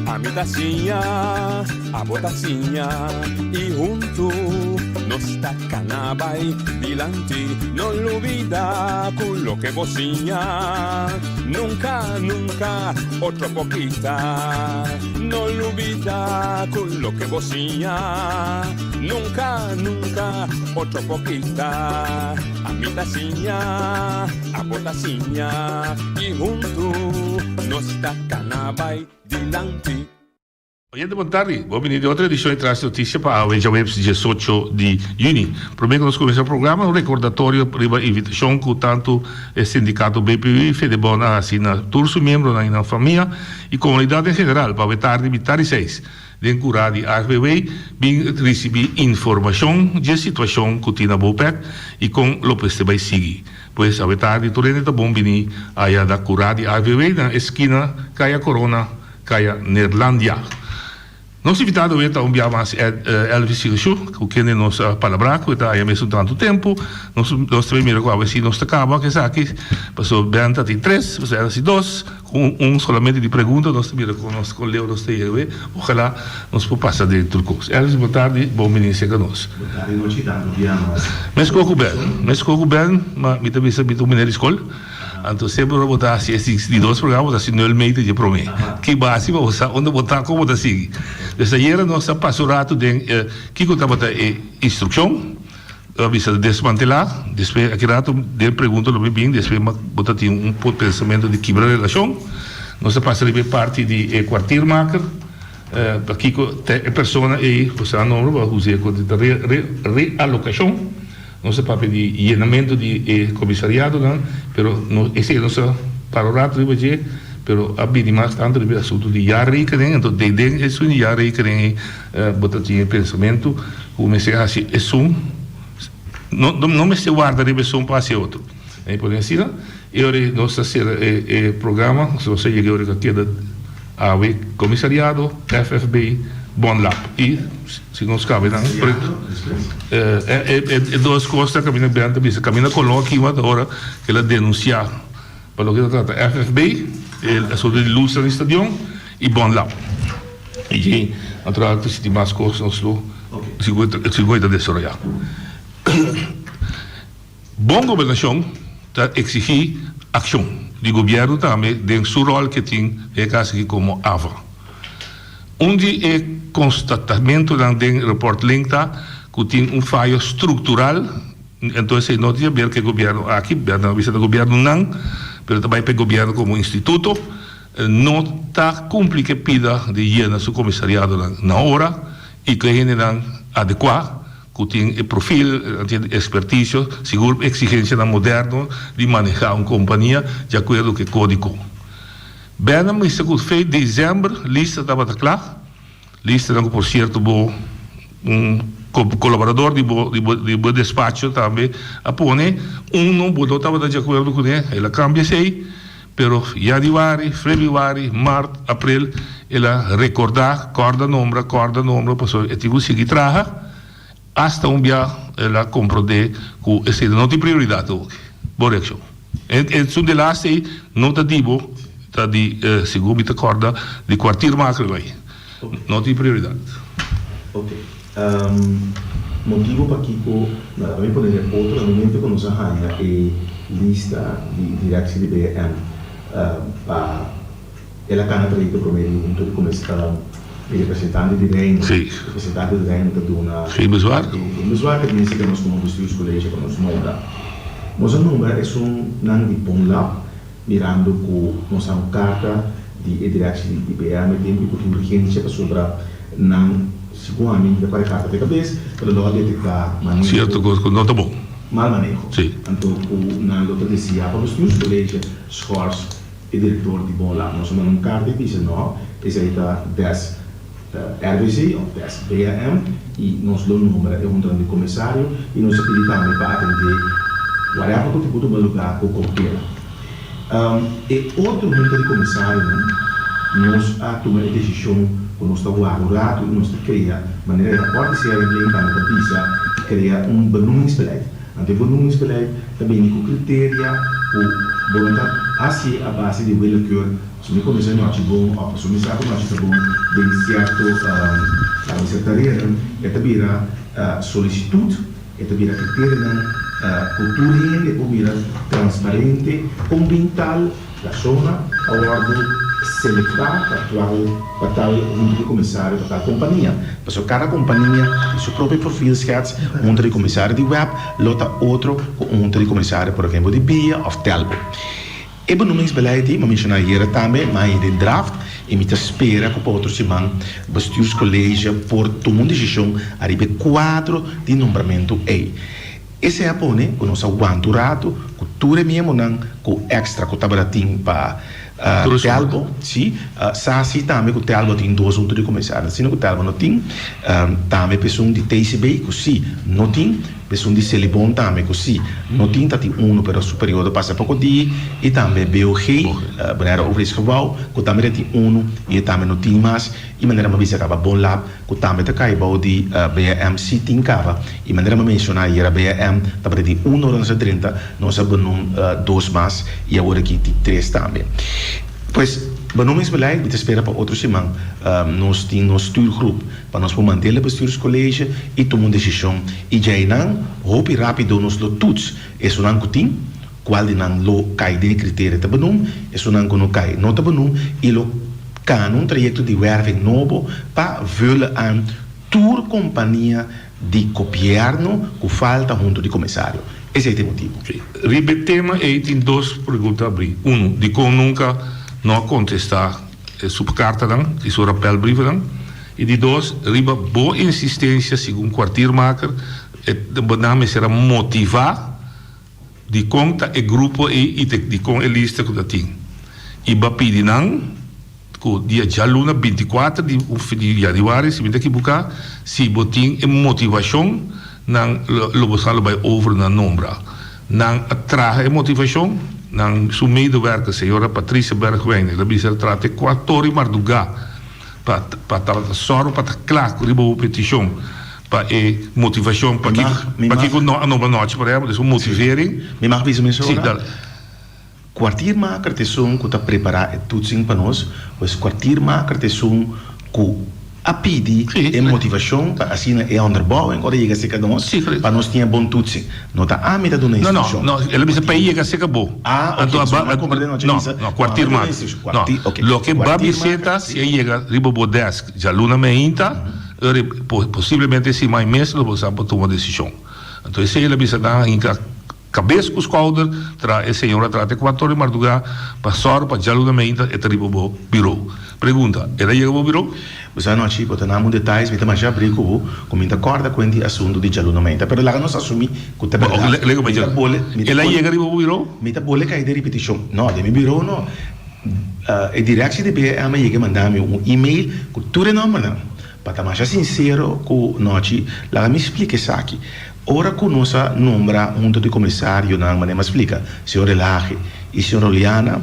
Ami ta siña, abo ta siña, i huntu nos ta kana bai dilanti. No lubida ku loke bo siña, nunka, nunka otro por kita. No lubida ku loke bo siña, nunka, nunka otro por kita. Ami ta siña, abo ta siña, i huntu nos ta kana bai dilanti. Oyente bon tardi, bon bini den otro edicion di Tras di Noticia pa awe djaweps diesocho di juni. Prome cu nos cuminsa e programa un recordatorio riba invitacion cu tanto e sindicato BPU y Fedebon a haci na tur su miembronan y nan famia y comunidad en general pa awe tardi mitad di seis den cura di AFBW bin ricibi informacion dje situacion cu tin na Bopec y con lo mester bay sigui. Pues awe tardi tur hende ta bon bini aya na cura di AFBW na esquina Caya Corona. Kaya Neerlandia. Nos invitado awe ta un bia mas Elvis Sigashu, ku kende nos a palabrá ku e ta haña mesun tantu tempu. Nos nos ta bay mira ku awe si nos ta kaba ku esaki, pasobra Ben ta tin tres, pasobra Elvis tin dos, ku un solamente di pregunta nos ta mira kon nos kon leu nos ta yega awe. Ojalá nos por pasa den tur kos. Elvis bon tardi, bon bini serka nos. Bon tardi nochi, danki un bia mas. Meskos ku Ben, meskos ku Ben, ma mi ta bisa mi ta un meneer di skol. Anto semper ora bo ta hasi e di dos programa bo ta hasi nul meter dje prome. Ki basi pa bo sa unda bo ta kon bo ta sigui. Des ayera nos a pasa un ratu den kiko tabata e instrukshon, a bisa desmantelá, despues aki ratu den pregunta lo mi bin despues bo ta tin un pensamentu di kibra relashon. Nos a pasa riba e parti di e kwartiermaker pakiko ta e persona ei bo sa nomber bo a usa ku ta realokashon. Nos a papia di yenamentu di e komisariadonan, pero no esei nos a para un rato riba dje, pero a bini mas tantu riba e asuntu di jaarrekening. Anto den den esun di jaarrekening ei bo ta tin e pensamentu ku mester hasi esun, no no mester warda riba esun pa hasi e otro. E pone asina e ora ei nos ta sera e e programa, nos a yega e ora ku a keda awe komisariado, FFB, Bonlab i si nos kabe nan e dos kos ta kaminda Ben ta bisa kaminda Colon a kima ta ora ku el a denunsiá pa loke ta trata FFB e asuntu di lus na di stadion i Bonlab i dje naturalmente si tin mas kos nos lo sigur e ta desaroyá. Bon gobernashon ta eksigí akshon di gobièrnu tambe den su ròl ke tin den e kas aki komo ava. Un di e konstatamentunan den Report Link ta ku tin un fayo struktural, enton esei no tin haber ku e gobièrnu aki, nan a bisa ta gobièrnunan, pero ta bai pa e gobièrnu komo instituto, no ta kumpli ku e pida di yena su komisariadonan na ora i ku e hendenan adekuá. Ku tin e profil, nan tin e ekspertisio, sigur eksigensianan moderno di manehá un kompania di akuerdo ku e kódigo. Bèna mester ku fe desèmber lista tabata kla, listanan ku por sierto bo un kolaborador di bo di bo despacho tambe a pone, uno bo no tabata di akuerdo kuné, el a kambia esei, pero yanüari, febrüari, mart, aprel el a rekordá, kòrda nombra, kòrda nombra, pasobra e tin ku sigui traha. Asta un bia el a komprondé ku esei no tin prioridat awoki. Bo reakshon? E esun di laatste ei no ta di bo, ta di, segun mi ta kòrda, di kwartiermaker bai. No tin prioridat. Ok. Motibo pakiko, no, laga mi pone den otro, na momento ku nos a haña e lista di direksie di BM pa el a kana trayekto promé di hunto di kumes di representante di Reino, representante di Reino ta duna Geen bezwaar. Geen bezwaar ta binse ku nos komo bestuurscollege ku nos nombra. Nos a nombra esunnan di Bon Lab Mirando ku nos a un karta di e direksie di BM e tempu ku tin urgensia pasobra nan segun ami no ta kore karta te kabes pero lo a detektá maneho Sierto kos ku no ta bon. Mal maneho. Si. Anto ku nan lo ta deseá pa bestuurscollege schors e direktor di Bonlab. Nos a manda un karta i bisa no esei ta des RBC of des BAM y nos lo nombra e huntanan di comisario y nos a pidi tambe pa atende whatever cu tin cu tuma lugar cu cautela. E otro hunta di comisarionan nos a tuma e decision cu nos ta warda un rato y nos ta crea, manera e rapport di CRM Link tambe ta bisa, crea un benoemingsbeleid. Anto e benoemingsbeleid ta bini cu criteria cu. Bo no ta hasié a base di willekeur, pasobra mi konosé nochi bon òf pasobra mi sa ku nochi ta bon den sierto, laga bisa tareanan, e ta bira solisitut, e ta bira kriterionan ku tur hende por mira transparente kon bin tal Persona a wòrdu selektá pa tual pa tal hunta di komisario pa tal kompania. Pasobra kada kompania tin su propio profielschets, hunta di komisario di web lo ta otro ku un hunta di komisario por ehempel di bia òf Telbo. E benoemingsbeleid ei mi a menshoná ayera tambe, mi a haña den draft i mi ta spera ku pa otro siman Bestuurscollege por tuma un desishon ariba e kuadro di nombramentu ei. Esei a pone ku nos a wanta un ratu ku tur e miembronan ku èkstra ku tabata tin pa Telbo, sí, sa si tambe ku Telbo tin dos huntu di komisario, asina ku Telbo no tin, tambe p'esun di TCB ku sí no tin, p'esun di Selibon tambe ku sí no tin, ta tin unu pero su periodo pasa poko dia, i tambe BOG, Bonaire Overheidsgebouw, ku tambe ta tin unu i e tambe no tin mas, i manera mi a bisa kaba Bon Lab. Ku tambe ta kai bou di BAM si tin kaba. I manera mi a menshoná ayera BAM tabata di un ora nos a drenta, nos a benoem dos mas i awor aki tin tres tambe. Pues benoemingsbeleid mi ta spera pa otro siman nos tin nos stuurgroep pa nos por mantele bestuurscollege i tuma un desishon i djainan hopi rápido nos lo toets esunnan ku tin, Cual di nan lo cay den e criterio ta benoem, esunnan cu no cay no ta benoem y lo cana un trayecto di werving nobo pa vule aan tur compania di gobierno cu falta hunto di comisario. Esey ta e motibo. Riba e tema ey tin dos pregunta abri. Uno, dicon nunca no a contesta su cartanan y su rappelbrievennan? Y di dos, riba bo insistencia segun kwartiermaker, e nan mester a motiva Dikon ta e grupo ei i te dikon e lista ku ta tin? I bo a pidi nan ku dia djaluna 24 di di yanüari, si mi ta ekibuká, si bo tin e motivashon, nan lo bo sa lo bai over na nombra. Nan a traha e motivashon, nan su medewerker señora Patricia Bergwijn el a bisa el a traha te kuator i mardugá pa pa tabata sòru pa ta kla ku riba bo petishon. Pa e motivacion pakiko pakiko no a nombra nochi por ehempel es un motivering. Mi mag bisa mesora? Si, dale. Kwartiermaker ta esun ku ta prepará e toetsing pa nos, pues kwartiermaker ta esun ku a pidi e motivashon pa asina e onderbouwing ora yega serka nos pa nos tin e bon toetsing. No ta ami ta duna instrukshon. No, no, no, el a bisa pa e yega serka bo. Ah, ok, so mi a komprende nochi a bisa. No, no, kwartiermaker. No, loke bo a bis'é ta si e yega riba bo desk djaluna meinta. Ora posiblemente si mai mes lo bo sa por tuma desishon. Anto esei el a bisa nan a hinka kabes ku skouder tra e señor a trata e kuator di mardugá pa sòru pa djaluna meinta e ta riba bo birou. Pregunta, El a yega bo birou? Bo sa anochi bo ta na un detayes mi ta masha abrí ku bo ku mi ta kòrda kuenti asuntu di djaluna meinta pero laga nos asumí ku ta bèrdat. Mi ta bole mi ta El a yega riba bo birou? Mi ta bole kai den ripitishon. No, den mi birou no. E directie di BM a yega manda mi un email cu tur e nombernan. Pa ta masha sincero cu nochi, laga mi splica esaki. Ora cu nos a nombra hunto di comisarionan, manera mi a splica, señor Elhage y señor Oleana,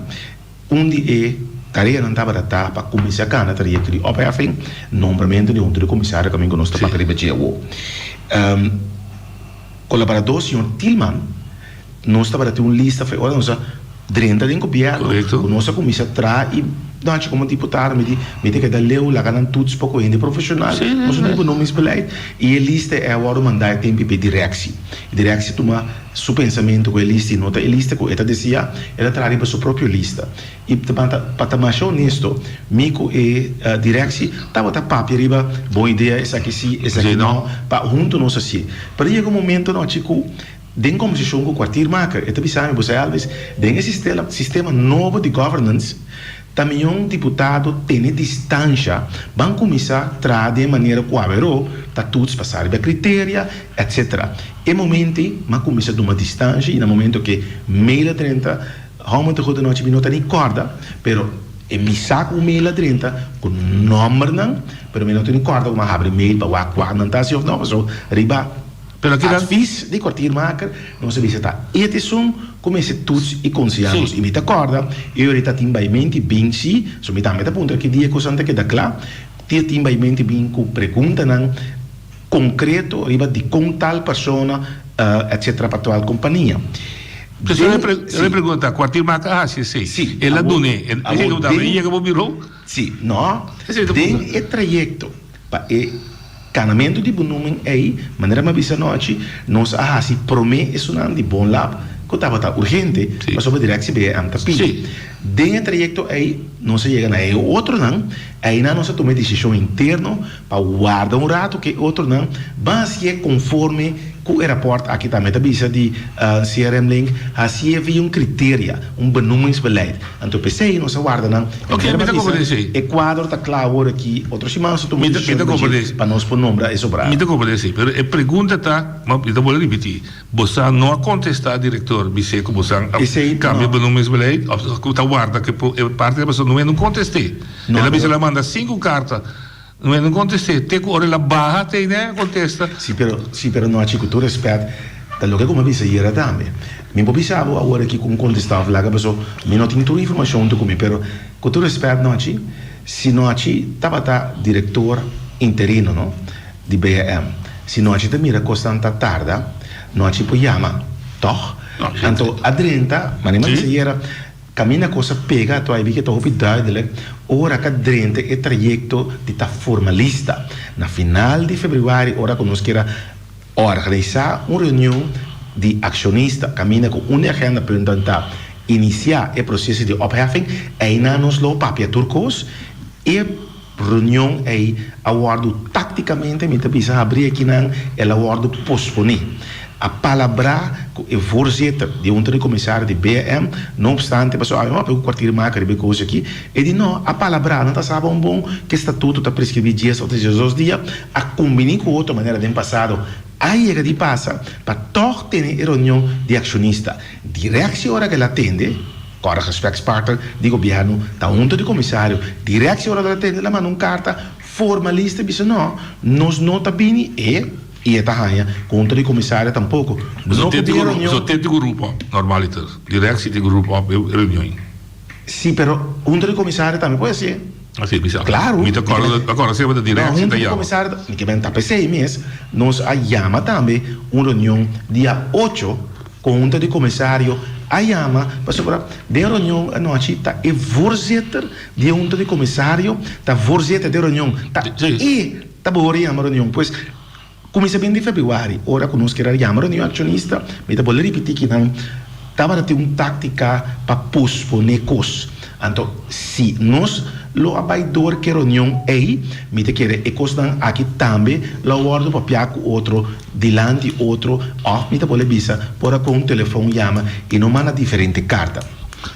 un di e tareanan tabata ta pa cuminsa cana trayecto di opheffing, nombramento di hunto di comisario caminda cu nos ta papia riba dje awo. Colaborador señor Thielman. Nos tabata tin un lista for e ora nos a drenta den gobierno ku nos a kuminsá traha i Donchi komo diputado mi di mi ta keda leu laga nan toets poko hende profeshonal nos no tin benoemingsbeleid i e lista e a wòrdu mandá e tempu p'e direksi. E direksi a tuma su pensamentu ku e lista i no ta e lista ku e ta deseá el a traha riba su propio lista i pa ta masha honesto mi ku e direksi tabata papia riba bon idea esaki si esaki no pa huntu nos hasié pero yega un momento Donchi ku Den kombersashon ku kwartiermaker e ta bisa mi, Bo sa Elvis, den e sistema nobo di governance ta mion diputado tene distansha, ban kuminsá traha den e manera ku aweró ta toets pasá riba kriteria, etc. E momento ei m'a kuminsá duma distansha i na momento ke mail a drenta, hou mi ta goda nochi mi no ta ni kòrda, pero e mi sa ku un mail a drenta ku nòmbernan, pero mi no ta ni kòrda ku m'a habri mail pa wak kua nan ta si òf no, pasobra riba. Pero aki nan. Advies di kwartiermaker, nos a bisa ta e ta esun ku mester toets i konseha nos. I mi ta kòrda e ora ta tin baimenti bin si, so mi tambe ta puntra ki dia kosnan ta keda kla, ti a tin baimenti bin ku preguntanan konkreto riba dikon tal persona etcetera pa tal kompania. Entonces, e mi pregunta, kwartiermaker a hasi esei? Sí. El a dun'é. E Awor, den. Yega bo biro? Sí. No. Den e trayekto pa e kanamentu di benoeming ei, manera mi a bisa anochi, nos a hasi promé esunnan di Bon Lab ku tabata urgente, pasobra direktie BM ta pidi. Den e trayekto ei nos a yega na e otronan, einan nos a tuma e desishon interno pa warda un ratu ku e otronan ban hasié konforme ku e rapòrt aki tambe ta bisa di CRM Link, hasié via un kriteria, un benoemingsbeleid. Anto p'esei nos a warda nan. Ok, mi ta komprendé esei. E kuadro ta kla awor aki, otro siman nos ta tuma Mi ta desishon komprendé esei. pa nos por nombra e sobrá. Mi ta komprendé esei, pero e pregunta ta, mi ta bolbe ripití, bosan no a kontestá direktor bis'é ku bosan a Esei kambia no. benoemingsbeleid òf ku ta warda ku e parti di pasobra no hende kontest'é. No, El a bisa pero el a manda sinku karta. No e no kontest'é, te ku ora el a baha te ne a kontesta. Si pero, si pero nochi ku tur respet, ta loke ku mi a bisa ayera tambe. Mi por bisa bo awor aki ku un kontestá òf laga paso mi no tin tur informashon huntu ku mi, pero ku tur respet nochi, si nochi tabata direktor interino no di BAM, si nochi ta mira kosnan ta tarda, nochi por yama, tòg? Anto a drenta, manera mi a bisa ayera. Kaminda kos a pega ato aibi ke ta hopi duidelijk ora ka drenta e trayekto di ta formalista. Na final di februari ora ku nos kier a organisá un reunion di akshonista kaminda ku un di agenda puntonan ta inisiá e proseso di opheffing, einan nos lo papia tur kos. E reunion ei a wòrdu táktikamente, mi ta bisa habrí akinan, el a wòrdu posponé. A palabrá ku e voorzitter di hunta di komisario di BM, no opstante pasobra ami no papia ku kwartiermaker riba e kos aki, e di no, a palabrá, nan ta sa bon bon ku e statuto ta preskribí dies òf diesdos dia, a kumbiní ku otro manera den pasado a yega di pasa pa tòg tene e reunion di akshonista. Direktie ora ku el a tende. Kòrda gesprekspartner di gobièrnu ta hunto di komisario. Direktie ora ta tende la manda un karta formalista bisa no, nos no ta bini e i e ta haña ku hunto di komisario tampoko. No ku bin e reunion. So te tin ku roep op normaliter. Direktie tin ku roep op e reunion. Si pero hunto di komisario tambe por hasié. Asi bisa. Klaru. Mi ta kòrda kòrda semper ta direktie ta No hunto di yama. komisario mi ke men ta p'esei mes nos a yama tambe un reunion dia ocho. Konta di komisario a yama pasobra den reunion anochi ta e voorzitter di e hunta di komisario ta voorzitter den reunion ta e ta bohor yama reunion pues kuminsa bin di februari ora ku nos kier a yama reunion akshonista mi ta bolbe ripiti kinan tabata tin un taktika pa pospone kos anto si nos lo a bai dor ke reunion ei mi ta kere e kosnan aki tambe lo a wordo papia ku otro Dilanti otro of mi ta por bisa por a con un telefon yama y no manda diferente carta.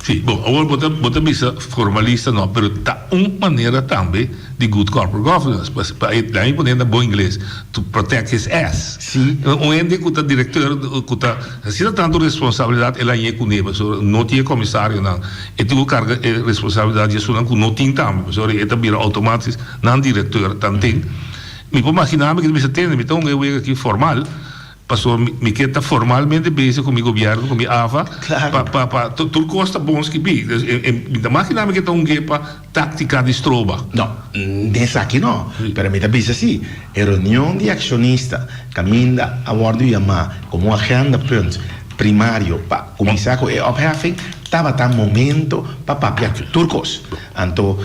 Sí, bon, awor bo ta bo ta bisa formalista no, pero ta un manera tambe di good corporate governance, pa pa e laat mi pone na bon ingles, to protect his ass. Sí. Un hende cu ta directeur cu ta asina tanto responsabilidad el a ñe cune, pasobra no tin e comisarionan, e tin cu carga e responsabilidad di esunnan cu no tin tambe, pasobra e ta bira automatisch nan directeur tanten. Mi por magina mi ke ta bisa tende mi ta hunga e wega aki formal pasobra mi ke ta formalmente bezig ku mi gobierno ku mi ava pa pa pa tur kos ta bon skibí mi ta magina mi ke ta hung'é pa taktika di stroba. No, esaki no, pero mi ta bisa si e reunion di akshonista kaminda a wòrdu yamá komo un agendapunt primario pa kuminsá ku e opheffing tabata momento pa papia tur kos. Anto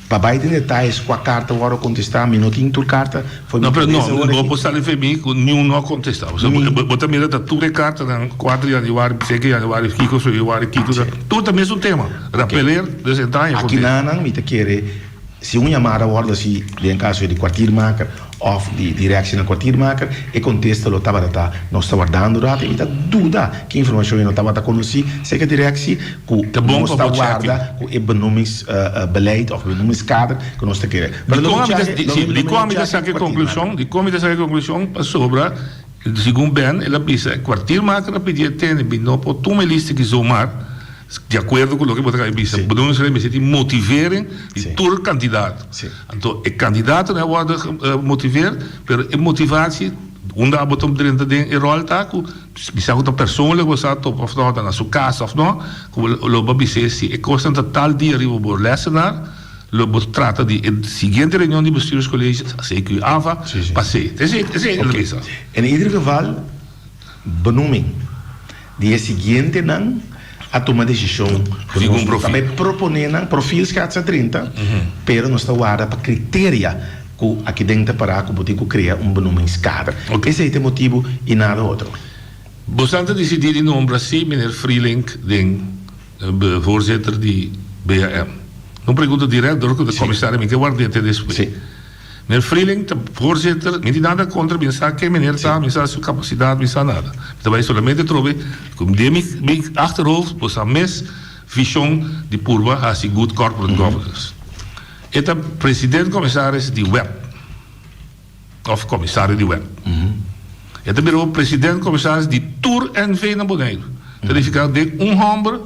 Pa bai den detayes kua karta wòrdu kontestá, mi no tin tur karta for mi No, pero kabesa no, ora bo ki. por sali fe mi ku niun no a kontestá. Pasobra Mi. bo bo ta mira ta tur e kartanan, kuater yanüari, seke yanüari, kiko febrüari, kiko Sí. tur ta mesun tema. Oké. Rapeler, dus e daño Aki kontesta. nanan mi ta kere si un yamada wòrdu hasi den kaso di kwartiermaker òf di direksie na kwartiermaker, e kontesta lo tabata ta nos ta wardando un rato i mi ta duda ki informashon e no tabata konosí serka direksie ku Ta bon nos pa ta bo chèki. warda ku e benoemmingsbeleid òf benoemmingskader ku nos ta kere. Pero lo Dikon mi ami ta chèki, di lo si mi lo mi dikon ami ta chèki saka ku e konklushon, kwartiermaker. dikon mi ta saka e konklushon pasobra segun Ben el a bisa e kwartiermaker a pidi e tende mi no por tuma e lista aki zomaar. Di akuerdo ku loke bo ta kaba di bisa, bo duna esei mester tin motivering di tur kandidato. Anto e kandidatonan a wòrdu motiveer, pero e motivatie unda abo ta drenta den e ròl ta ku bisa ku ta persoonlijk bo sa topa òf no, ta na su kas òf no, ku lo bo a bis'é si e kosnan ta tal dia riba bo lèsenar, lo bo trata di e siguiente reunion di bestuurscollege, CQ ava, pa esei. Esei el a bisa. In ieder geval, benoeming. Di e siguientenan a tuma desishon ku Segun nos profil. ta bai proponé nan profielschets a 30, pero nos ta warda pa kriteria ku aki den ta pará ku bo tin ku krea un benoemingskader. Ok. Esei ta e motibu i nada otro. Bosan ta disidí di nombra sí meneer Vrielink den voorzitter di BAM? Un pregunta direct dor ku ta komisario mi ke ward'é te despues. Sí. Meneer Vrielink ta voorzitter, mi tin nada kontra, mi sa ken meneer ta, mi sa su kapasidat, mi sa nada. Mi ta bai solamente trobe ku den mi mi achterhoofd bo sa mes vishon di purba hasi good corporate governance. E ta president komisaris di web òf komisario di web. E ta bira bo president komisaris di tur NV na Boneiru. Ta nifiká den un hòmber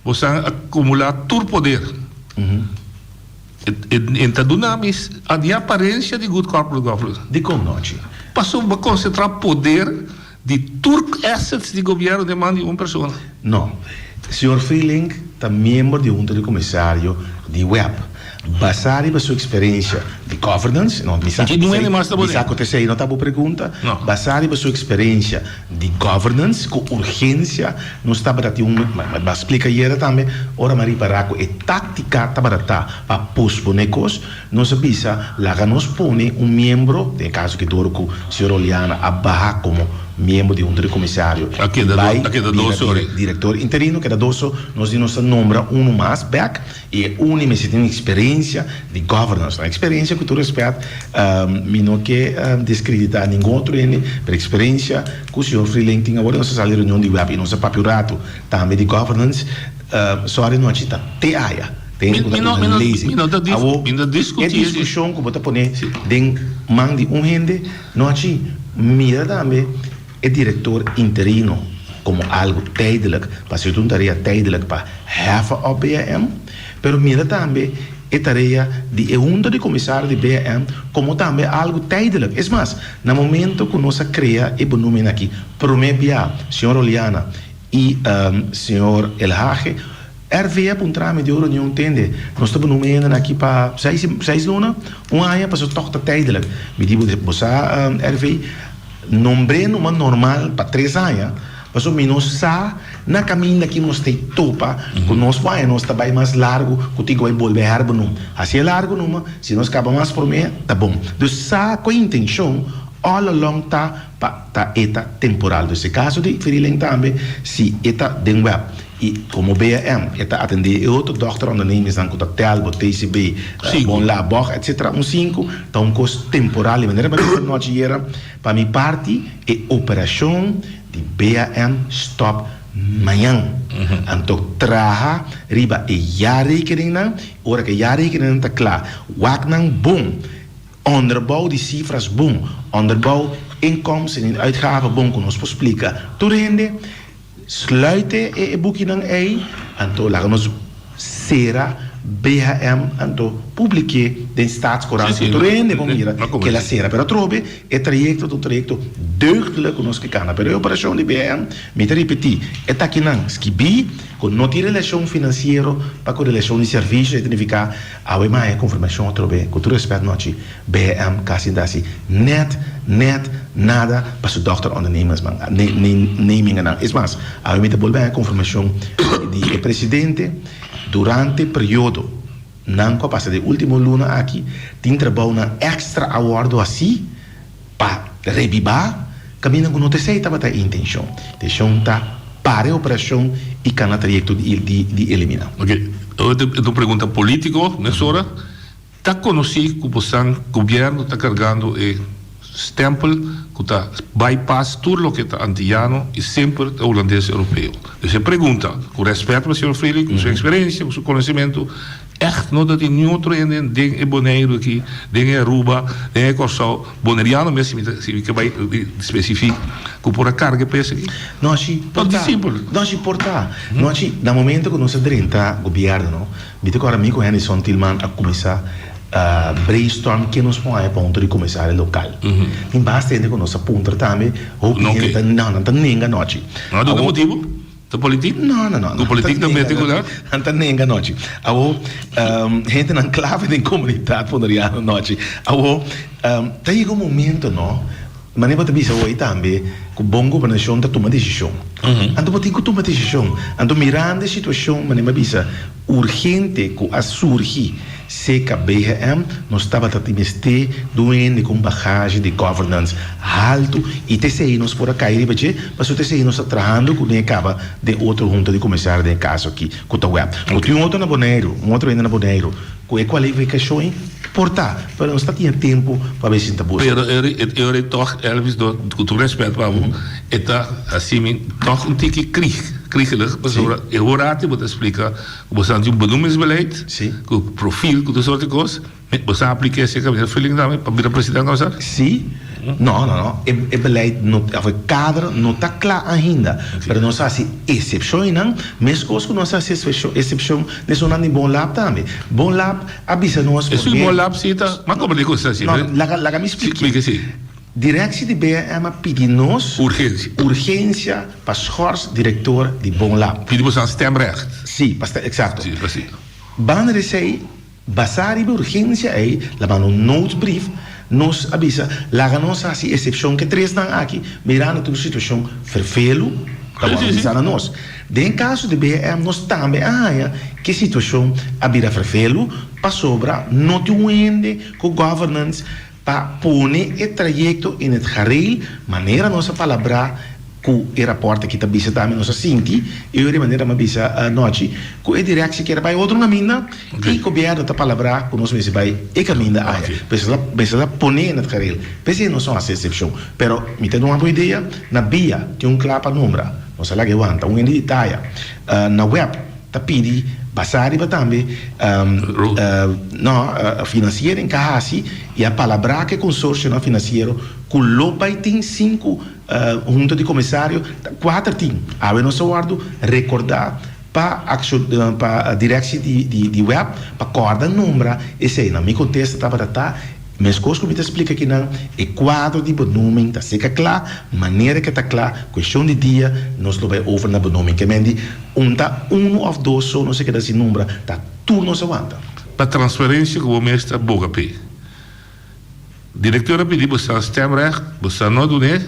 bo sa akumulá tur poder. E ta duna mi di aparencia di good corporate governance. Dikon nochi? Pasobra bo concentra poder di tur assets di gobierno den man di un persona. No. Señor Vrielink ta miembro di hunta di comisario di web. Basá riba su experiencia di governance, no, mi sa Ki nuebe mas ta mi sa pone? cu t'esey no ta bo pregunta. No. Basá riba su experiencia di governance ku urgensia nos tabata tin un mi a splika ayera tambe ora mi a ripará ku e táktika tabata ta pa posponé kos nos a bisa laga nos pone un miembro den e kaso ki dor ku señor Oleana a baha komo miembro di hunta di komisario A keda i bai a keda bira dos ori. direktor interino keda dos so nos di nos ta nombra unu mas bèk. I e uni mester tin eksperensia di governance. Un eksperensia ku tur respet mi no ke deskreditá ningun otro hende, pero eksperensia ku señor Freeling tin awor nos a sali reunion di web i nos a papia un ratu tambe di governance, sorry nochi ta te aya. Te hende ku ta duna lezing. Awor e diskushon ku bo ta pone den man di un hende nochi mira tambe. E direktor interino komo algu tijdelijk, pasobra ta un tarea tijdelijk pa hefa op BAM, pero mira tambe e tarea di e hunta di komisario di BAM komo tambe algu tijdelijk. Es mas, na momento ku nos a krea e benoemen aki, promé bia señor Oleana i señor Elhage, RV a puntra mi di un reunion, Tende, nos ta benoemen hende aki pa seis seis luna, un aña, pasobra tòg ta tijdelijk. Mi di, bo sa RV, Nombr'é numa normal pa tres aña, pasobra mi no sa na kaminda ki nos ta topa ku nos por haña nos ta bai mas largu ku tin ku bai bolbe herbenum. Hasié largu numa, si nos kaba mas promé ta bon. Dus sa ku e intenshon all along ta pa ta e ta temporal. Dus e kaso di Freeling tambe si e ta den web i komo BAM e ta atendé e otro dòkterondernemersnan ku ta Telbo, TCB, Bonla, Bog etc. Un sinku ta un kos temporal. Di manera mi a bisa nochi ayera, pa mi parti e operashon di BAM stòp mañan. Anto traha riba e jaarrekeningnan, ora ku e jaarrekeningnan ta kla, wak nan bon, onderbouw di sifras bon, onderbouw inkomsten en uitgaven bon ku nos por splika tur hende. Sluit e bukinan ei, anto laga nos sera BHM anto publik'é den Staatscourant ku tur hende por mira ku el a sera. Pero atrobe e trayekto ta un trayekto deugdelijk ku nos ke kana. Pero e operashon di BHM, mi ta ripití, e takinan skibí ku no tin relashon finansiero pa ku relashon di servisio, e ta nifiká awe maya konfirmashon atrobe ku tur rèspèt nochi. BM casi ta haci net, net nada pa su dochter ondernemers man, nemingennan. Es mas, awe mi ta bolbe haña confirmacion di e presidente, durante periodo nan cu a pasa den ultimo luna aki, tin trabounan extra a wordo haci pa rebiba caminda cu no ta esey tabata e intencion. Intencion ta para e operacion y cana trayecto di elimina. Ok, awor ta un pregunta politico, mesora. Ta konosí ku bosan gobièrnu ta kargando e stèmpel ku ta bypass tur loke ta antiyano i semper ta hulandes europeo. Dus e pregunta, ku rèspèt pa señor Frelick, ku su eksperensia, ku su konosementu, ègt no ta tin niun otro hende den e Boneiru aki, den e Aruba, den e Kòrsou, boneriano mes si mi ta si mi ke bai spesifik, ku por a karga e pes aki? No si por ta. No si por ta. No si na momento ku nos a drenta gobièrnu no, Mi ta kòrda mi ku Henryson Tilman a kuminsá brainstorm ken nos por haña pa huntu di komisario lokal. Tin basta hende ku nos a puntra tambe, hopi hende ta no, nan ta nenga anochi. Nan a duna motibu? Ta politik? No, no, no. Ku politik ta mete ku nan? Nan ta nenga anochi. Awor, hendenan klave den komunidat boneriano anochi. Awor, ta yega un momento, no. Manera bo ta bisa hoy tambe ku bon gobernashon ta tuma desishon. Anto bo tin ku tuma desishon. Anto mirando e situashon manera mi a bisa urgente ku a surgi seka BHM nos tabata tin mester di un hende ku un bagahe di governance haltu i ta esei nos por a kai riba dje pasobra ta esei nos ta trahando kuné kaba den otro hunta di komisario den e kaso aki ku ta web. Ku tin un otro na Boneiru, un otro hende na Boneiru ku e kualifikashon ei por ta, pero nos ta tin e tempu pa bay sinta buska. Pero e ora ei tòg, Elvis, ku tur rèspèt pa bo, e ta hasi mi tòg un tiki krig, kriegelig, pasobra e ora ati bo ta splika ku bo sa tin un benoemingsbeleid, ku profil, ku tur sorti kos. Bo sa aplica esey caminda feeling tambe pa bira president comenzar? Si. No, no, no. E, e beleid no, of e kader no ta kla ainda. Pero nos a hasi excepcionnan, meskos ku nos a hasi excepcion den esunnan di Bon Lab tambe. Bon Lab a bisa nos Esun di Bon Lab si ta, mas como di cosa asi. No, laga, laga mi splika. Splika si. Directie di BM a pidi nos. Urgencia. Urgencia pa schors director di Bon Lab. Pidi boso stemrecht. Si, pa stem, exacto. Si, pa si. Banda di esey. Basá riba e urgensia ei, labando un noodbrief, nos a bisa, Laga nos hasi esepshon ku e tresnan aki, mirando tur situashon ferfelu ta wòrdu bisá na nos. Den kaso di BM nos tambe a haña ku e situashon a bira ferfelu pasobra no tin un hende ku governance Pa pone e trayekto in het gareel manera nos a palabrá ku e rapòrt aki ta bisa tambe nos a sinti e ora di manera mi a bisa anochi ku e direksie kier a bai otro kaminda i gobièrnu ta palabrá ku nos mester bai e kaminda aya. Mester ta pone in het gareel. P'esei nos no hasi eksepshon. Pero mi ta duna bo idea, na bia tin un kla pa nombra, nos a laga e wanta un hende di taya. Na wèp Ta pidi basá riba tambe no financiering ka hasi i a palabrá ku e konsorsionan finansiero ku lo bai tin sinku hunta di komisario ta kuater tin. Awe nos a wòrdu rekordá pa pa direksie di web pa kòrda nombra eseinan. Mi kontesta tabata ta meskos ku mi ta splika kinan e kuadro di benoeming ta seka kla, manera ke ta kla, kueshon di dia nos lo bai over na benoeming. Ke men di Un ta unu of dos so nos a keda sin nombra, ta tur nos a wanta. Pa transparencia cu bo mes ta boga p'e. Directeur a pidi bo sa stemrecht, bo sa no dun'e,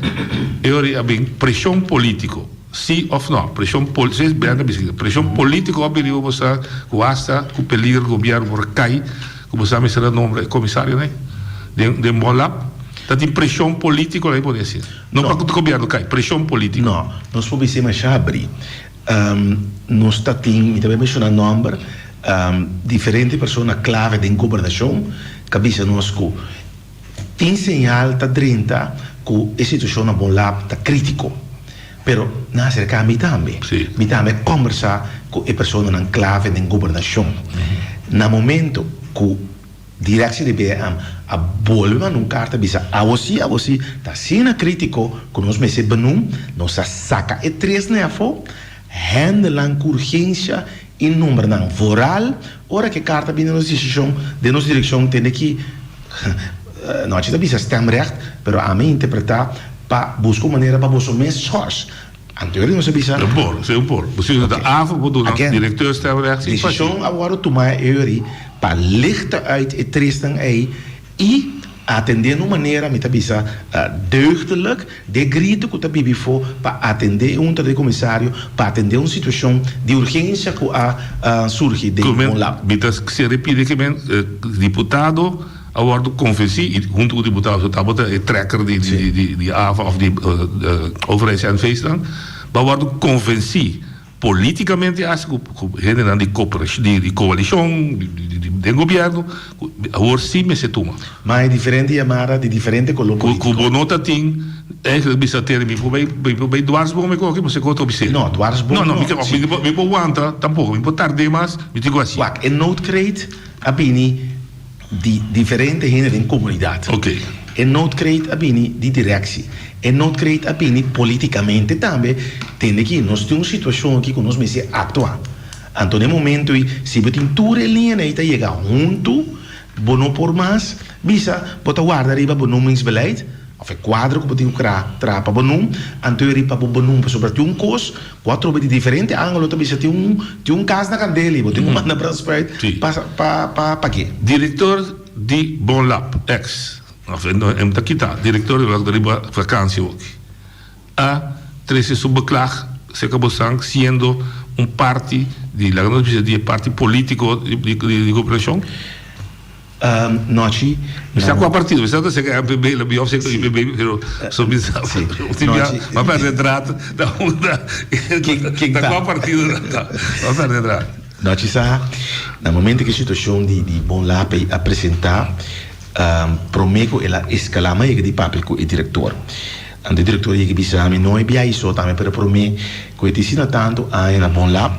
e ora a bin presion politico, si of no, presion pol, si Brenda a bisa kico, presion politico a bin riba bo sa cu hasta cu peligro gobierno por cay cu bo sa mester a nombra e comisarionan den den bon lap, ta tin presion politico nan pone asina. No pa cu gobierno cay, presion politico. No, nos por bisa masha habri. Nos ta tin, mi ta bai menshona nòmber, diferente persona klave den gobernashon ka bisa nos ku tin señal ta drenta ku e situashon na Bon Lab ta krítiko. Pero nan a aserká mi tambe. Mi tambe a kòmbersá ku e personanan klave den gobernashon. Na momento ku Directie di BM a bolbe manda un carta bisa awo si awo si ta asina critico cu nos mester benoem, nos a saca e tres ne afo, hendenan cu urgencia y nombranan vooral ora cu e carta bini nos decision den nos direccion tende ki nochi ta bisa stemrecht pero ami a interpreta pa busca un manera pa boso mes schors. Anterior nos a bisa. E por, si e por. Bo si ta afo bo duna directeur stemrecht si Again, desishon a wòrdu tumá e ori pa lichten uit e tresnan ei i atendé na un manera, mi ta bisa, deugdelijk de gritu ku ta bibi fo pa atendé e hunta di komisario, pa atendé un situashon di urgensia ku a surgi den Bon Lab. Mi ta sere pidi ke men diputado A wordo convenci y hunto cu diputado so tabata e trekker di di di AVA of di overheids NV's nan, bo a wordo convenci politicamente hasta cu cu hendenan di cooperacion di di coalicion di di den gobierno cu awor si mester tuma. Ma e diferente yamada di diferente color Cu cu bo no ta tin eigenlijk bisa tene mi por bay mi por bay dwarsboom mi coge pasobra cu otro bisé. No, dwarsboom no. No, no, mi mi por wanta tampoco, mi por tard'é mas, mi tin cu haci. Wak, e noodkreet a bini. Di diferente hende den komunidat. E noodkreet a bini di direksie. E noodkreet a bini politikamente tambe. Tende ki nos tin un situashon aki ku nos mester aktua. Anto den momento ei si bo tin tur e liñanan ei ta yega huntu, bo no por mas bisa bo ta warda riba bo noemingsbeleid òf e kuadro ku bo tin ku kra traha pa bo noem, anto e riba bo benoem. Pasobra tin un kos Bo a trobe di diferente angulo ta bisa tin un tin un kas na kandela i bo tin ku manda brandspruit pa pa pa pag'é. Director di Bon Lab, ex. Of e no ta kita, direktor di ta riba vakantie hoki. A trese su beklag serka bosan siendo un parti di, laga nos bisa di e parti politico di gobernashon? Nochi. Mi sa kua partido, mi sa ta serka MPB, la mi of serka UPB, pero so mi sa si mi a perde draad ta unda, ta kua partido nan ta, mi a perde draad. Nochi sa, na momento ku e situashon di Bon Lape a presenta, Promé ku el a eskalá m'a yega di papia ku e direktor. Anto e direktor yega bisa mi, No e biaha so tambe, pero promé ku e ta asina tantu aña na Bon Lab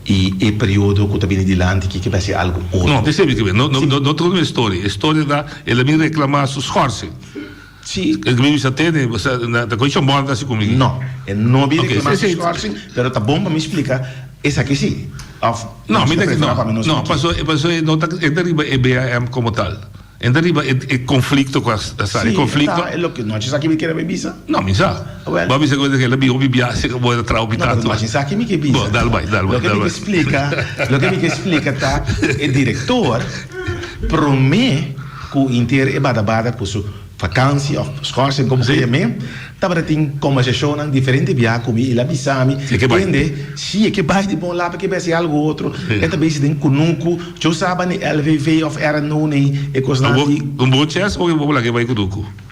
i e periodo ku ta bini dilanti ki ke bai hasi algu otro. No, esei mi ke bai. No, no, no ta kono e storia. E storia ta el a bin reklamá su schorsing. Sí. El mi bisa tene, bo sa, na ta koe bon ta hasi ku mi. No, e no bin reklamá su schorsing, pero ta bon pa mi splika esaki sí. Of No, mi ta no, no, paso paso e no ta e ta riba e BAM como tal. E ta riba e e conflicto cu a sali. E conflicto. Sí, e ta loke no a sa ki mi kere bay bisa. No, mi sa. Wel. Bo a bisa cu el a bin hopi biaha cu bo a traha hopi tanto. No, pero no a sa ki mi ke bisa. Bo, dal bay, dal bay, dal bay. Loke mi ke splica, loke mi ke splica ta e director prome cu inter e bada bada cu su vakantie of schorsing como cu yam'e, tabata tin combersacionnan diferente bia cu mi y el a bisa mi, tende, si e ke bay di bon lado e ke bay haci algo otro, e ta bezig den cunucu, yo sa ni LVV of RNO ni e cosnan di. Un bon chance porque bo laga e bay cunucu.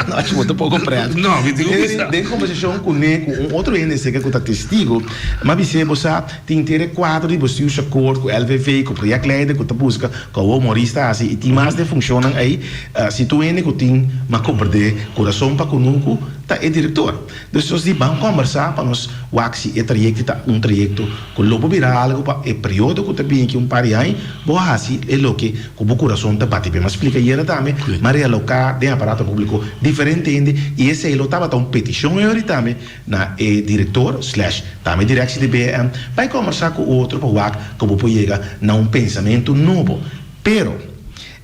No, achi bo ta poco pret. No, mi tin cu bisa. Den combersacion cu ne, cu un otro hende seca cu ta testigo, m'a bis'é, bo sa, tin tere cuadro di bestuursakkoord cu LVV, cu projectleider cu ta busca cu awor Maurice ta haci y tin mas den funcionnan ey, si tur hende cu tin m'a comprende curason pa cunucu ta e director. Dus nos di ban combersa pa nos wak si e trayecto ta un trayecto cu lo por bira algo pa e periodo cu ta bini aki un par di aña bo haci e loke cu bo curason ta bati. M'a splica ayera tambe, m'a realoca den aparato publico diferente hende y esey lo tabata un peticion yori tambe na e director slash tambe directie di BM pa e combersa cu otro pa wak cu bo por yega na un pensamento nobo. Pero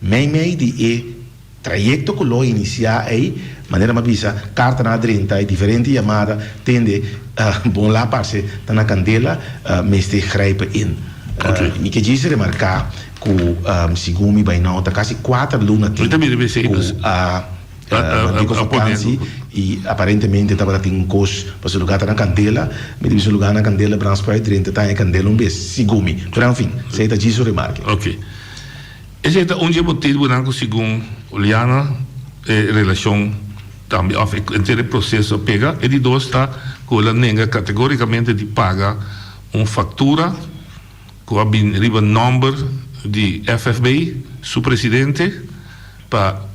mei mei di e trayecto cu lo inicia ey, manera mi a bisa, cartanan a drenta y diferente yamada tende bon la parce ta na candela mester grijpen in. Mi ke djis remarca cu segun mi bay now ta casi cuater luna tin cu a Mantico vakantie y aparentemente tabata tin un cos pa su lugar ta na candela, mi ta bisa lugar na candela brandspui drenta ta haña candela un bes, segun mi, pero enfin, esey ta djis un remarke. Ok. Esey ta un dje motibonan cu segun Juliana e relacion tambe of henter e proceso a pega. E di dos ta cu el a nenga categoricamente di paga un factura cu a bin riba nomber di FFB, su presidente, Pa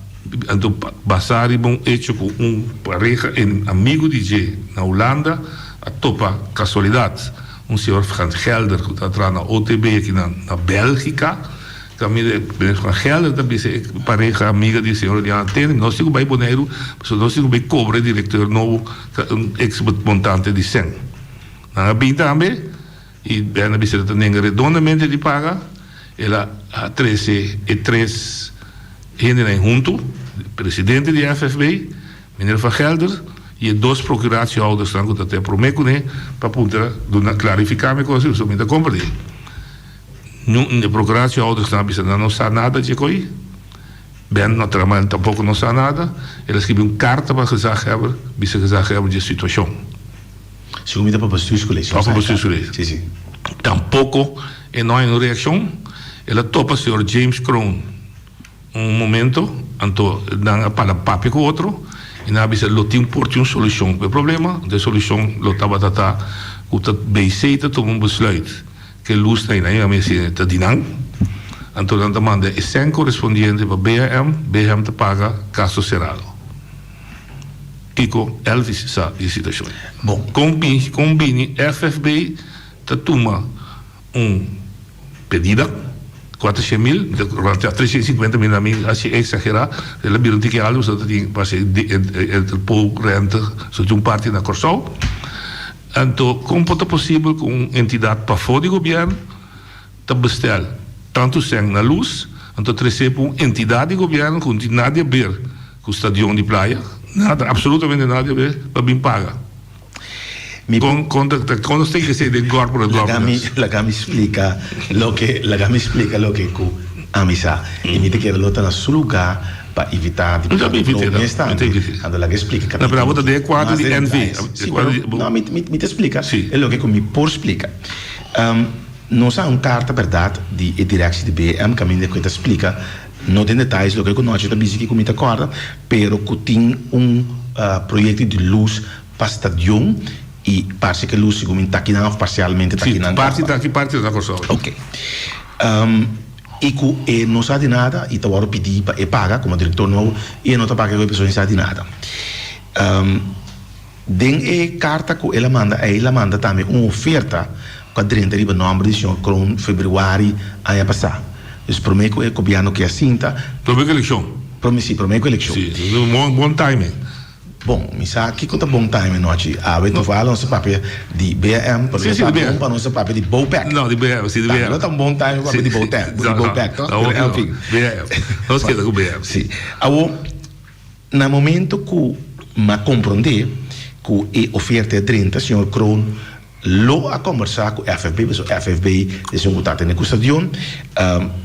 anto basá riba un echo ku un pareha en amigu di dje na Hulanda a topa kasualidat un señor Van Gelder ku ta traha na OTB aki na na Bèlgika kaminda e meneer Van Gelder ta bisa e pareha amiga di señor Diana tende nos tin ku bai Boneiru pasobra nos tin ku bai kobra e direkteur nobo ta un eks montante di sèn nan a bin tambe. I Berna bisa el ta nenga redondamente di paga. El a trese e tres hendenan huntu, presidente di FFB, meneer Van Gelder, i e dos procuratiehouders-nan ku ta te promé kuné pa puntra duna klarifiká mi kos pasobra mi ta komprendé. Niun e procuratiehouders-nan a bisa nan no sa nada dje koi. Ben no traman tampoko no sa nada. El a skibi un karta pa gezaghebber, bisa gezaghebber dje situashon. Segun mi ta pa bestuurscollege. Pa bestuurscollege. Si, si. Tampoco e no hay un reaccion. El a topa señor James Kroon un momento, anto nan a para papia cu otro y nan a bisa lo tin por tin un solucion pa e problema. Anto e solucion lo tabata ta cu ta BC ta tuma un besluit cu e luz ta ayina mi a si ta di nan. Anto nan ta manda e cen corespondiente pa BHM, BHM ta paga caso cerrado. Kiko Elvis sa di e situashon. Bon. Kon bini kon bini FFB ta tuma un pedida kuatershen mil, mi ta rònt ya treshen i sinkuenta mil na mi hasi eksagerá, el a bira un tiki altu pasobra ta tin parse entrepot rente so tin un parti na Kòrsou. Anto kon por ta posibel ku un entidat pafó di gobièrnu ta bestel tantu sèn na lus anto tresé pa un entidat di gobièrnu ku no tin nada di aber ku stadion di playa, nada, absolutamente nada di aber pa bin paga. Mi Kon kon ta ta kon nos tin ke esei den corporate Laga mi governance? laga mi splika loke laga mi splika loke ku. Ami sa. I mi ta kere lo ta na su lugá pa invitá diputado Kroon mes tambe. Anto laga e splika kapítulo mas den detalles. Sí, pero no, mi mi ta splika e loke ku mi por splika. Nos a un karta bèrdat di e direkshi di BM kaminda ku e ta splika, no den detalles loke ku nochi ta bisa kiko mi ta kòrda, pero ku tin un proyekto di lus pa stadion i parse ku e lus segun mi ta kinan òf parsialmente ta kinan kaba. Parti ta aki, parti ta na Kòrsou. Oke. I ku e no sa di nada i ta wòrdu pidí pa e paga komo direktor nobo i e no ta paga e persona i sa di nada. Den e karta ku el a manda ei el a manda tambe un oferta ku a drenta riba nòmber di señor Kroon febrüari aña pasá. Dus promé ku e gobièrnu ke a sinta. Promé ku elekshon. Promé si, promé ku elekshon. Si, bon timing. Bon, mi sa kiko ta bon time anochi. Awe toval nos a papia di BAM, pero no ta bon pa nos a papia di BOPEC. No, di BAM, si, di BAM. Tambe no ta un bon time pa papia di BOTEC, di BOPEC, to? No, en fin. BAM. Nos keda ku BAM. Si. Awo, na momento ku m'a komprondé ku e oferta e drenta, señor Kroon Lo a kombersá ku FFB, pasobra FFB ta esun ku ta atendé ku stadion,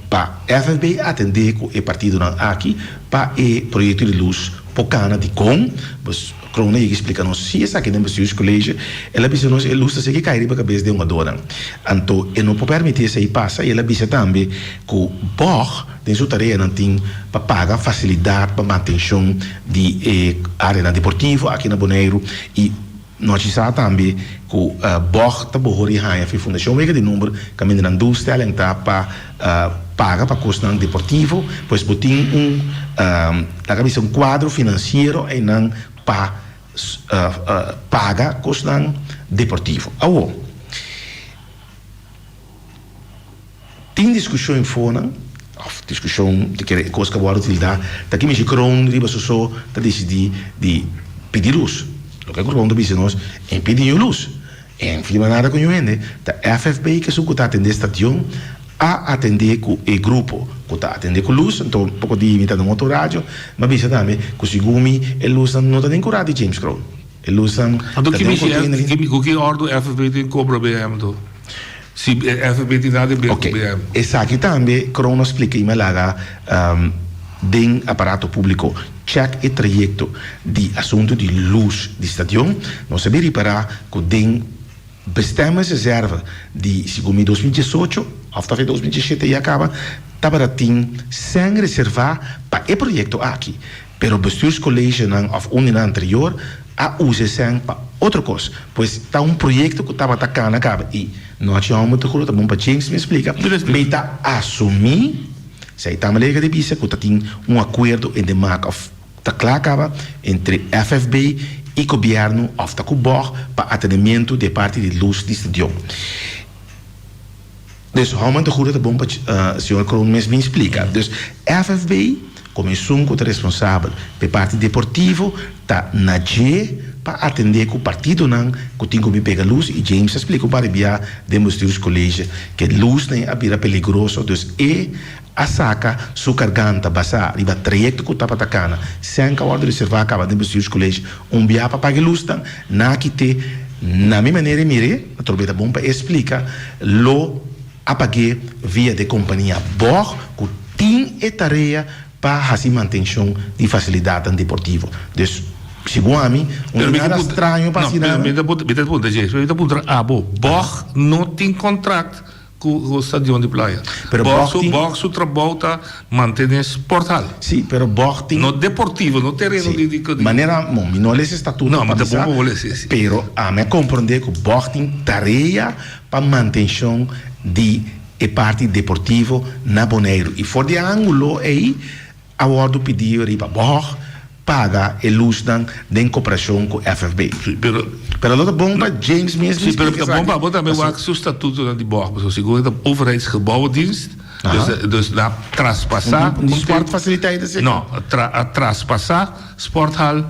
pa FFB atendé ku e partidonan aki pa e proyekto di lus por kana. Dikon? Pues Kroon a yega splika nos si esaki den bestuurscollege, el a bisa nos e lus ta sigui kai riba kabes di e hungadónan. Anto e no por permití esei pasa i el a bisa tambe ku bòg den su tareanan tin pa paga fasilidat pa mantenshon di e áreanan deportivo aki na Boneiru i Nochi sa tambe ku bòg ta bohor di haña fi Fundashon Wega di Number kaminda nan doelstelling ta pa paga pa kosnan deportivo, pues bo tin un laga bisa un kuadro finansiero einan pa paga kosnan deportivo. Awor. Tin diskushon infonan, òf diskushon di kere e kos ku a wòrdu tildá, ta ki mishi Kroon riba su so ta disidí di pidi lus. Loke ku Kroon ta bisa nos, e pidi ñu lus. E no firma nada ku ñu hende. Ta FFB ku esun ku ta atendé stadion a atendé ku e grupo ku ta atendé ku lus. Anto poko di mi ta na un otro radio, mi a bisa tambe ku segun mi e lusnan no ta den kurá di James Kroon. E lusnan Anto ta ki den un mishi container. Ku ki òrdu FFB tin kobra BM anto? Si FB tin nada di ber ku BM. Esaki tambe Kroon a splika i mi a laga den aparato públiko chèk e trayekto di asuntu di lus di stadion. Nos a bin ripará ku den bestemmingsreserve di segun mi 2018 òf ta 2017 ya kaba tabata tin sèn reservá pa e proyekto aki. Pero bestuurscollegenan of un di nan anterior a usa e sèn pa otro kos. Pues ta un proyekto ku tabata kana kaba i no haci homber te juro ta bon pa James mi splika. Mi ta asumí, si ei tambe lega di bisa ku ta tin un akuerdo en de maak of ta kla kaba entre FFB i gobièrnu of ta ku bòg pa atenemiento di e parti di lus di stadion. Dus hòmber ta jura ta bon pa señor Kroon mes bin splika. Dus FFB komo esun ku ta responsabel pa e parti deportivo ta na dje pa atendé ku partidonan ku tin ku bin pega lus i James a splika un par di bia den bestuurscollege ke lusnan a bira peligroso dus e a saka su karganta basá riba trayekto ku tabata kana sèn ku a wòrdu reservá kaba den bestuurscollege un bia pa paga e lusnan na kite na mi manera di mir'é atrobe ta bon pa e splika lo a pag'é via de kompania bòg ku tin e tarea pa hasi mantenshon di fasilidatnan deportivo. Dus segun ami un di nada straño pa hasi nada. Mi ta puntra dje, mi ta puntra abo, bòg no tin kontrakt Ku stadion di playa. Pero Bòg tin. Bòg su trabou ta mantené sporthal. Sí, pero bòg tin. No deportivo, no tereno di di. Sí, manera, bon, mi no a lesa e statuto No, pa mi ta bisa, bon pa bo lesa, sí. pero ami a komprondé ku bòg tin tarea pa mantenshon di e parti deportivo na Boneiru. I for di e ángulo ei a wòrdu pidí riba bòg paga e lusnan den koperashon ku FFB. Sí, pero. Pero lo ta bon pa James mes Sí, pero splika ta bon esaki. pa bo tambe wak su statutonan di bòg, pasobra segun e ta overheidsgebouwendienst, dus dus nan a traspasá Un sportfasiliteit esei? No, a traspasá sporthal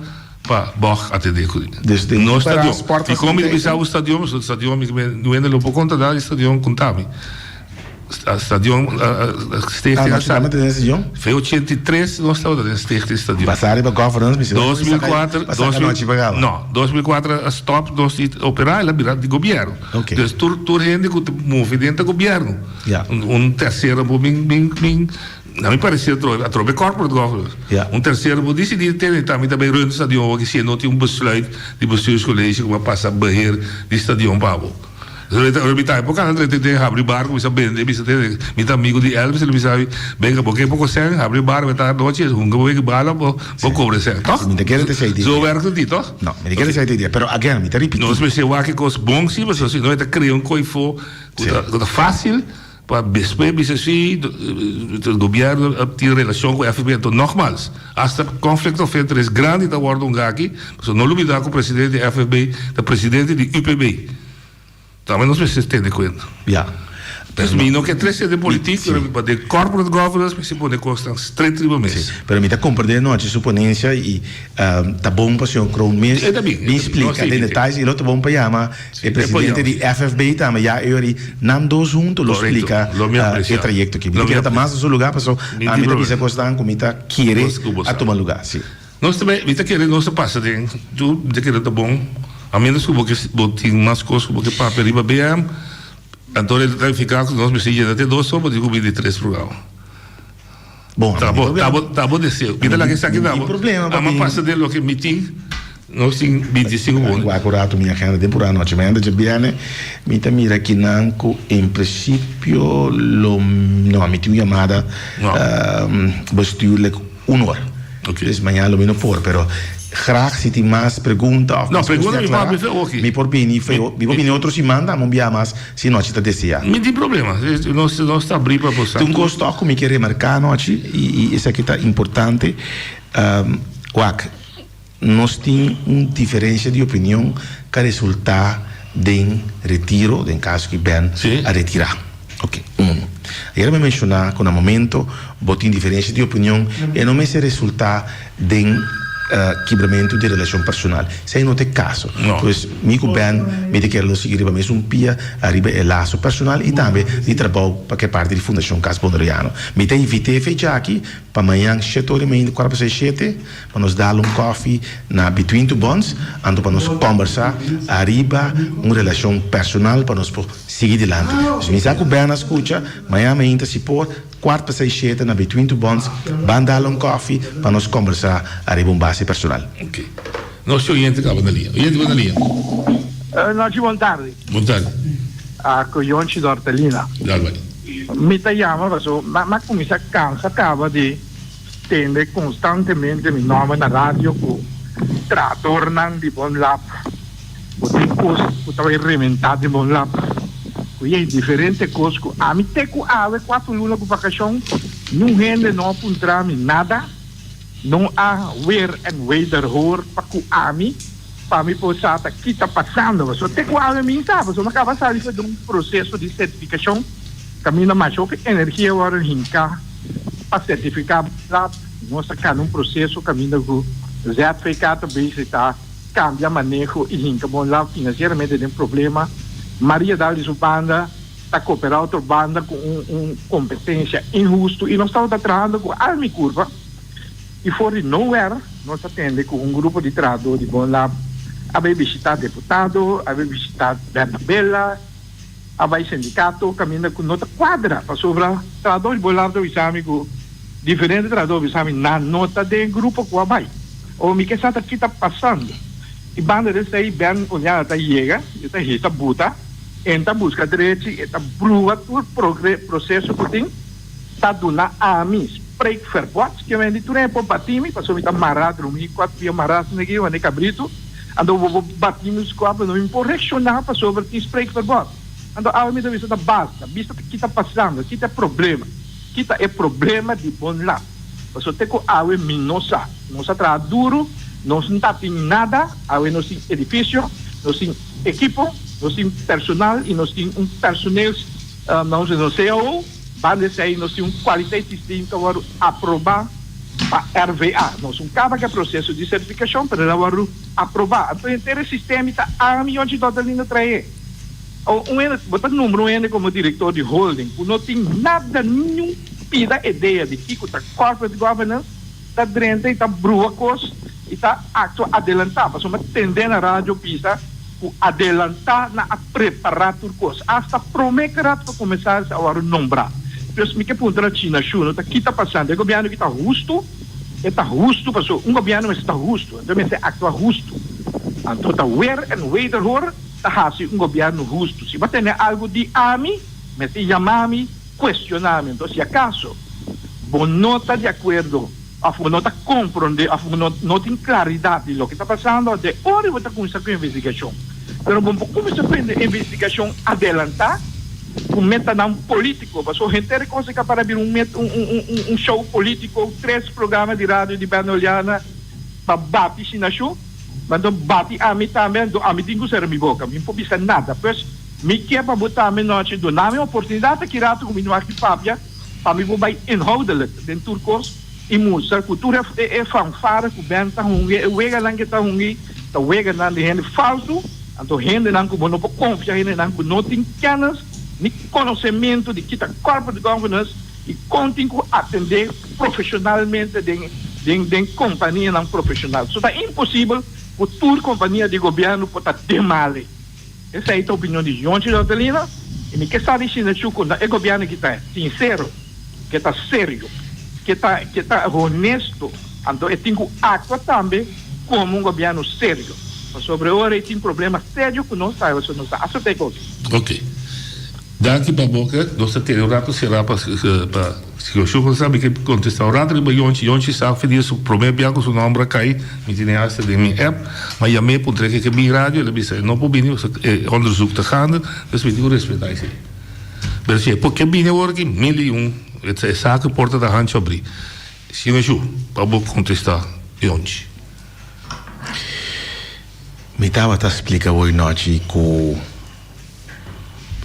pa bòg atendé ku Dus den no para stadion. I kon mi ta sportfasiliteiten? bisa bo stadion, pasobra stadion mi no hende lo por konta nada di stadion konta mi. Stadion Stichting a start. Fe 83 nos tabata den Stichting Stadion. Basa riba governance mi 2004, no, 2004 a stop nos di opera el a bira di gobierno. Dus tur tur hende ku ta move den ta gobierno. Un tercero bo bin bin bin na mi parecer atrobe corporate governance. Un tercero bo dicidi tene ta mi ta bay run stadion awor si e no tin un besluit di bestuurscollege ku bo a pasa beheer di stadion pa bo. Ora mi ta epoca nan te habri bar cuminsa bende bisa te mi ta amigo di Elvis el bisa mi benga bo ke poko sen habri bar mi ta anochi hunga bo wega bala bo bo cobra sen toch? Mi ta kere te esei Zo werkt het niet toch? No, mi ta kere esei te idea pero again mi ta ripiti. Nos mester wak e cos bon si pasobra si no e ta crea un coi fo cu ta cu ta facil pa despues bisa si gobierno tin relacion cu FB anto nogmaals hasta conflict of interest grandi ta wordo hunga aki pasobra no lubida cu presidente di FB ta presidente di UPB. Tambe nos mester tene kuenta. Ya. Pues mi no ke trese den politiek, pero pa den corporate governance mester pone kosnan stret riba mes. Si, pero mi ta komprende anochi su ponencia i ta bon pa señor Kroon mes E ta bin, bin splika den detalles i lo ta bon pa yama e presidente di FFB tambe ya e ora nan dos hunto lo splika e trayekto aki. Mi ta kere ta mas na su luga paso ami ta bisa kosnan ku mi ta kere a tuma luga. Si. Nos ta bai, mi ta kere nos ta pasa den, tur mi ta kere ta bon, a menos ku bo ke bo tin mas kos ku bo ke papia riba BM, anto e ta nifiká ku nos mester yena te dos so, bo tin ku bini tres programa. Bon, Ta bo, ta bo, ta bo deseo. Mi ta laga esaki na bo. Ama pasa den loke mi tin, nos tin 25 bon. Wak un rato mi agenda den pura anochi. Mañana djabièrnè mi ta mira kinan ku en prinsipio lo, no, mi tin un yamada bestuurlijk un or. Dus mañana lo mi no por, pero graag si tin mas pregunta of No, mas cos pregunta di mi aclara, papia fe oki. mi por bini fe mi por bini otro siman tambe un bia mas si nochi ta desea. Mi tin problema, nos nos ta abri pa bosa. Tin un cos toch cu mi kier remarca anochi y y esaki ta importante, wak, nos tin un diferencia di opinion ca resulta den retiro, den caso cu Ben a retira. Ok, uno. Ayer mi menciona cu na momento bo tin diferencia di opinion e no mester resulta den kibramento di relacion personal. Esey no ta e caso. Pues mi cu Ben mi ta kere lo sigui riba mesun pia ariba e laso personal y tambe di trabou pa ke parti di Fundacion Cas Boneriano. Mi ta invit'e fecha aki pa mañan shete ora y media, cuarto pa seis shete, Pa nos dal un koffie na Between Two Buns, anto pa nos kombersa ariba un relashon personal pa nos por sigui dilanti. Dus mi sa ku Ben a skucha, mañana mainta si por, kwart pa seis shete na Between Two Buns, ban dal un koffie pa nos kombersa ariba un base personal. Ok. Nos tin oyente kaba na liña. Oyente bo na liña. Nochi bon tardi. Bon tardi. Ku Yonchi Dortelina. Dal bai. Mi ta yama paso m'a kuminsá kansa kaba di. Tende konstantemente mi nòmber na radio ku trahadornan di Bon Lab ku tin kos ku ta bai rementá den Bon Lab ku yei diferente kos ku ami te ku awe kuatro luna ku vakashon niun hende no a puntra mi nada no a weer en wederhoor pa ku ami pa mi por sa ta ki ta pasando pasobra te ku awe mi sa pasobra mi a kaba sali for di un proseso di sertifikashon kaminda masha hopi energia wòrdu hinká. Pa sertifiká blad nos ta kana un proseso kaminda ku ZVK ta bezig ta kambia maneho i hinka bon laf finansieramente den problema. Maria Dal di su banda ta koperá otro banda ku un un kompetensia inhustu i nos tabata trahando ku al mi kurpa i for di nowhere nos a tende ku un grupo di trahadó di Bon Lab a bai bishitá deputado, a bai bishitá Bernabela. A bai sindikato kaminda ku no ta kuadra pasobra trahadó di Bolar ta bisa mi ku diferente trahadó a bisa mi nan no ta den e grupo ku a bai. O mi ke sa ta ki ta pasando. I banda di esei Ben Oniada ta yega, e ta hisa buta, en ta buska drechi, e ta bruha tur proseso ku tin, ta duna ami spreekverbod, ke men di tur hende por bati mi pasobra mi ta mará drumí kuat pia mará asina aki manera kabritu. Anto bo por bati mi scuap pero no mi por reacciona pasobra tin spreekverbod. Anto awe mi ta bisa ta basta, bisa ta kita pasando, kita e problema, kita e problema di bon lap. Pasobra te cu awe mi no sa. Nos a traha duro, nos no ta tin nada, awe nos tin edificio, nos tin ekipo, nos tin personal y nos tin un personeels, nos tin un cao, banda esey nos tin un kwaliteitssysteem cu a wordo aproba. Pa RVA. Nos un kaba ku e proseso di sertifikashon, pero el a wòrdu aprobá. Anto henter e sistema i ta ami yonchi dòkter Lindo trae. Un hende, bo ta nombra un hende komo direktor di holding ku no tin nada, niun pida idea di kiko ta corporate governance, ta drenta i ta brua kos i ta aktua adelantá. Pasobra mi a tendé na radio bisa ku adelantá nan a prepará tur kos. Asta promé ku Raad van Commissaris a wòrdu nombrá. Dus mi ke puntra China Shuno ta ki ta pasando? E gobièrnu aki ta hustu? E ta hustu pasobra un gobièrnu mester ta hustu, anto e mester aktua hustu. Anto ta weer en wederhoor. Ta hasi un gobièrnu hustu. Si bo a tene algu di ami, mester yama mi, kuestioná mi. Anto si akaso bo no ta di akuerdo òf bo no ta komprondé òf bo no tin klaridat di loke ta pasando, de ora bo ta kuminsá ku investigashon. Pero bo no por kuminsá ku investigashon adelantá ku metanan polítiko, pasobra henter e kos a para bira un show polítiko, tres programa di radio di Bern Oleana pa bati Shinashu. Anto bati ami tambe, anto ami tin ku sera mi boka, mi no por bisa nada. Pues, mi ke pa bo tambe nochi duna mi oportunidat aki rato ku mi no aki papia, pa mi por bai inhoudelijk den tur kos i mustra ku tur e fanfara ku Ben ta hungi, e weganan ku e ta hungi, ta weganan di hende falsu, anto hendenan ku bo no por konfia, hendenan ku no tin kennis ni konosementu di kita corporate governance. I kon tin ku atendé profeshonalmente den den den kompanianan profeshonal. So ta imposibel ku tur kompania di gobièrnu por ta den male. Esei ta opinion di Yonchi Dordelina i mi ke sa di Shinachu ku na e gobièrnu ki ta sinsero, ke ta serio, ke ta ke ta honesto, anto e tin ku aktua tambe komo un gobièrnu serio. Pasobra e ora ei tin problema serio ku nos ta, pasobra nos ta aseptá e kos. Oké. Danki pa bo ke nos ta tene un rato sera pa pa situacion cu sa mi ke contesta un rato riba Yonchi. Yonchi sa feliz su prome bia cu su nomber a cay mi tene hasta den mi app ma yam'e puntr'e ke ke bin radio el a bisa e no por bini pasobra e onderzoek ta gaande dus mi tin cu respeta esey. Pero si e por ke bini awor aki mil y un e sa cu porta ta hancho abri. Sina Shu pa bo contesta Yonchi. Mi tabata splica hoy nochi cu.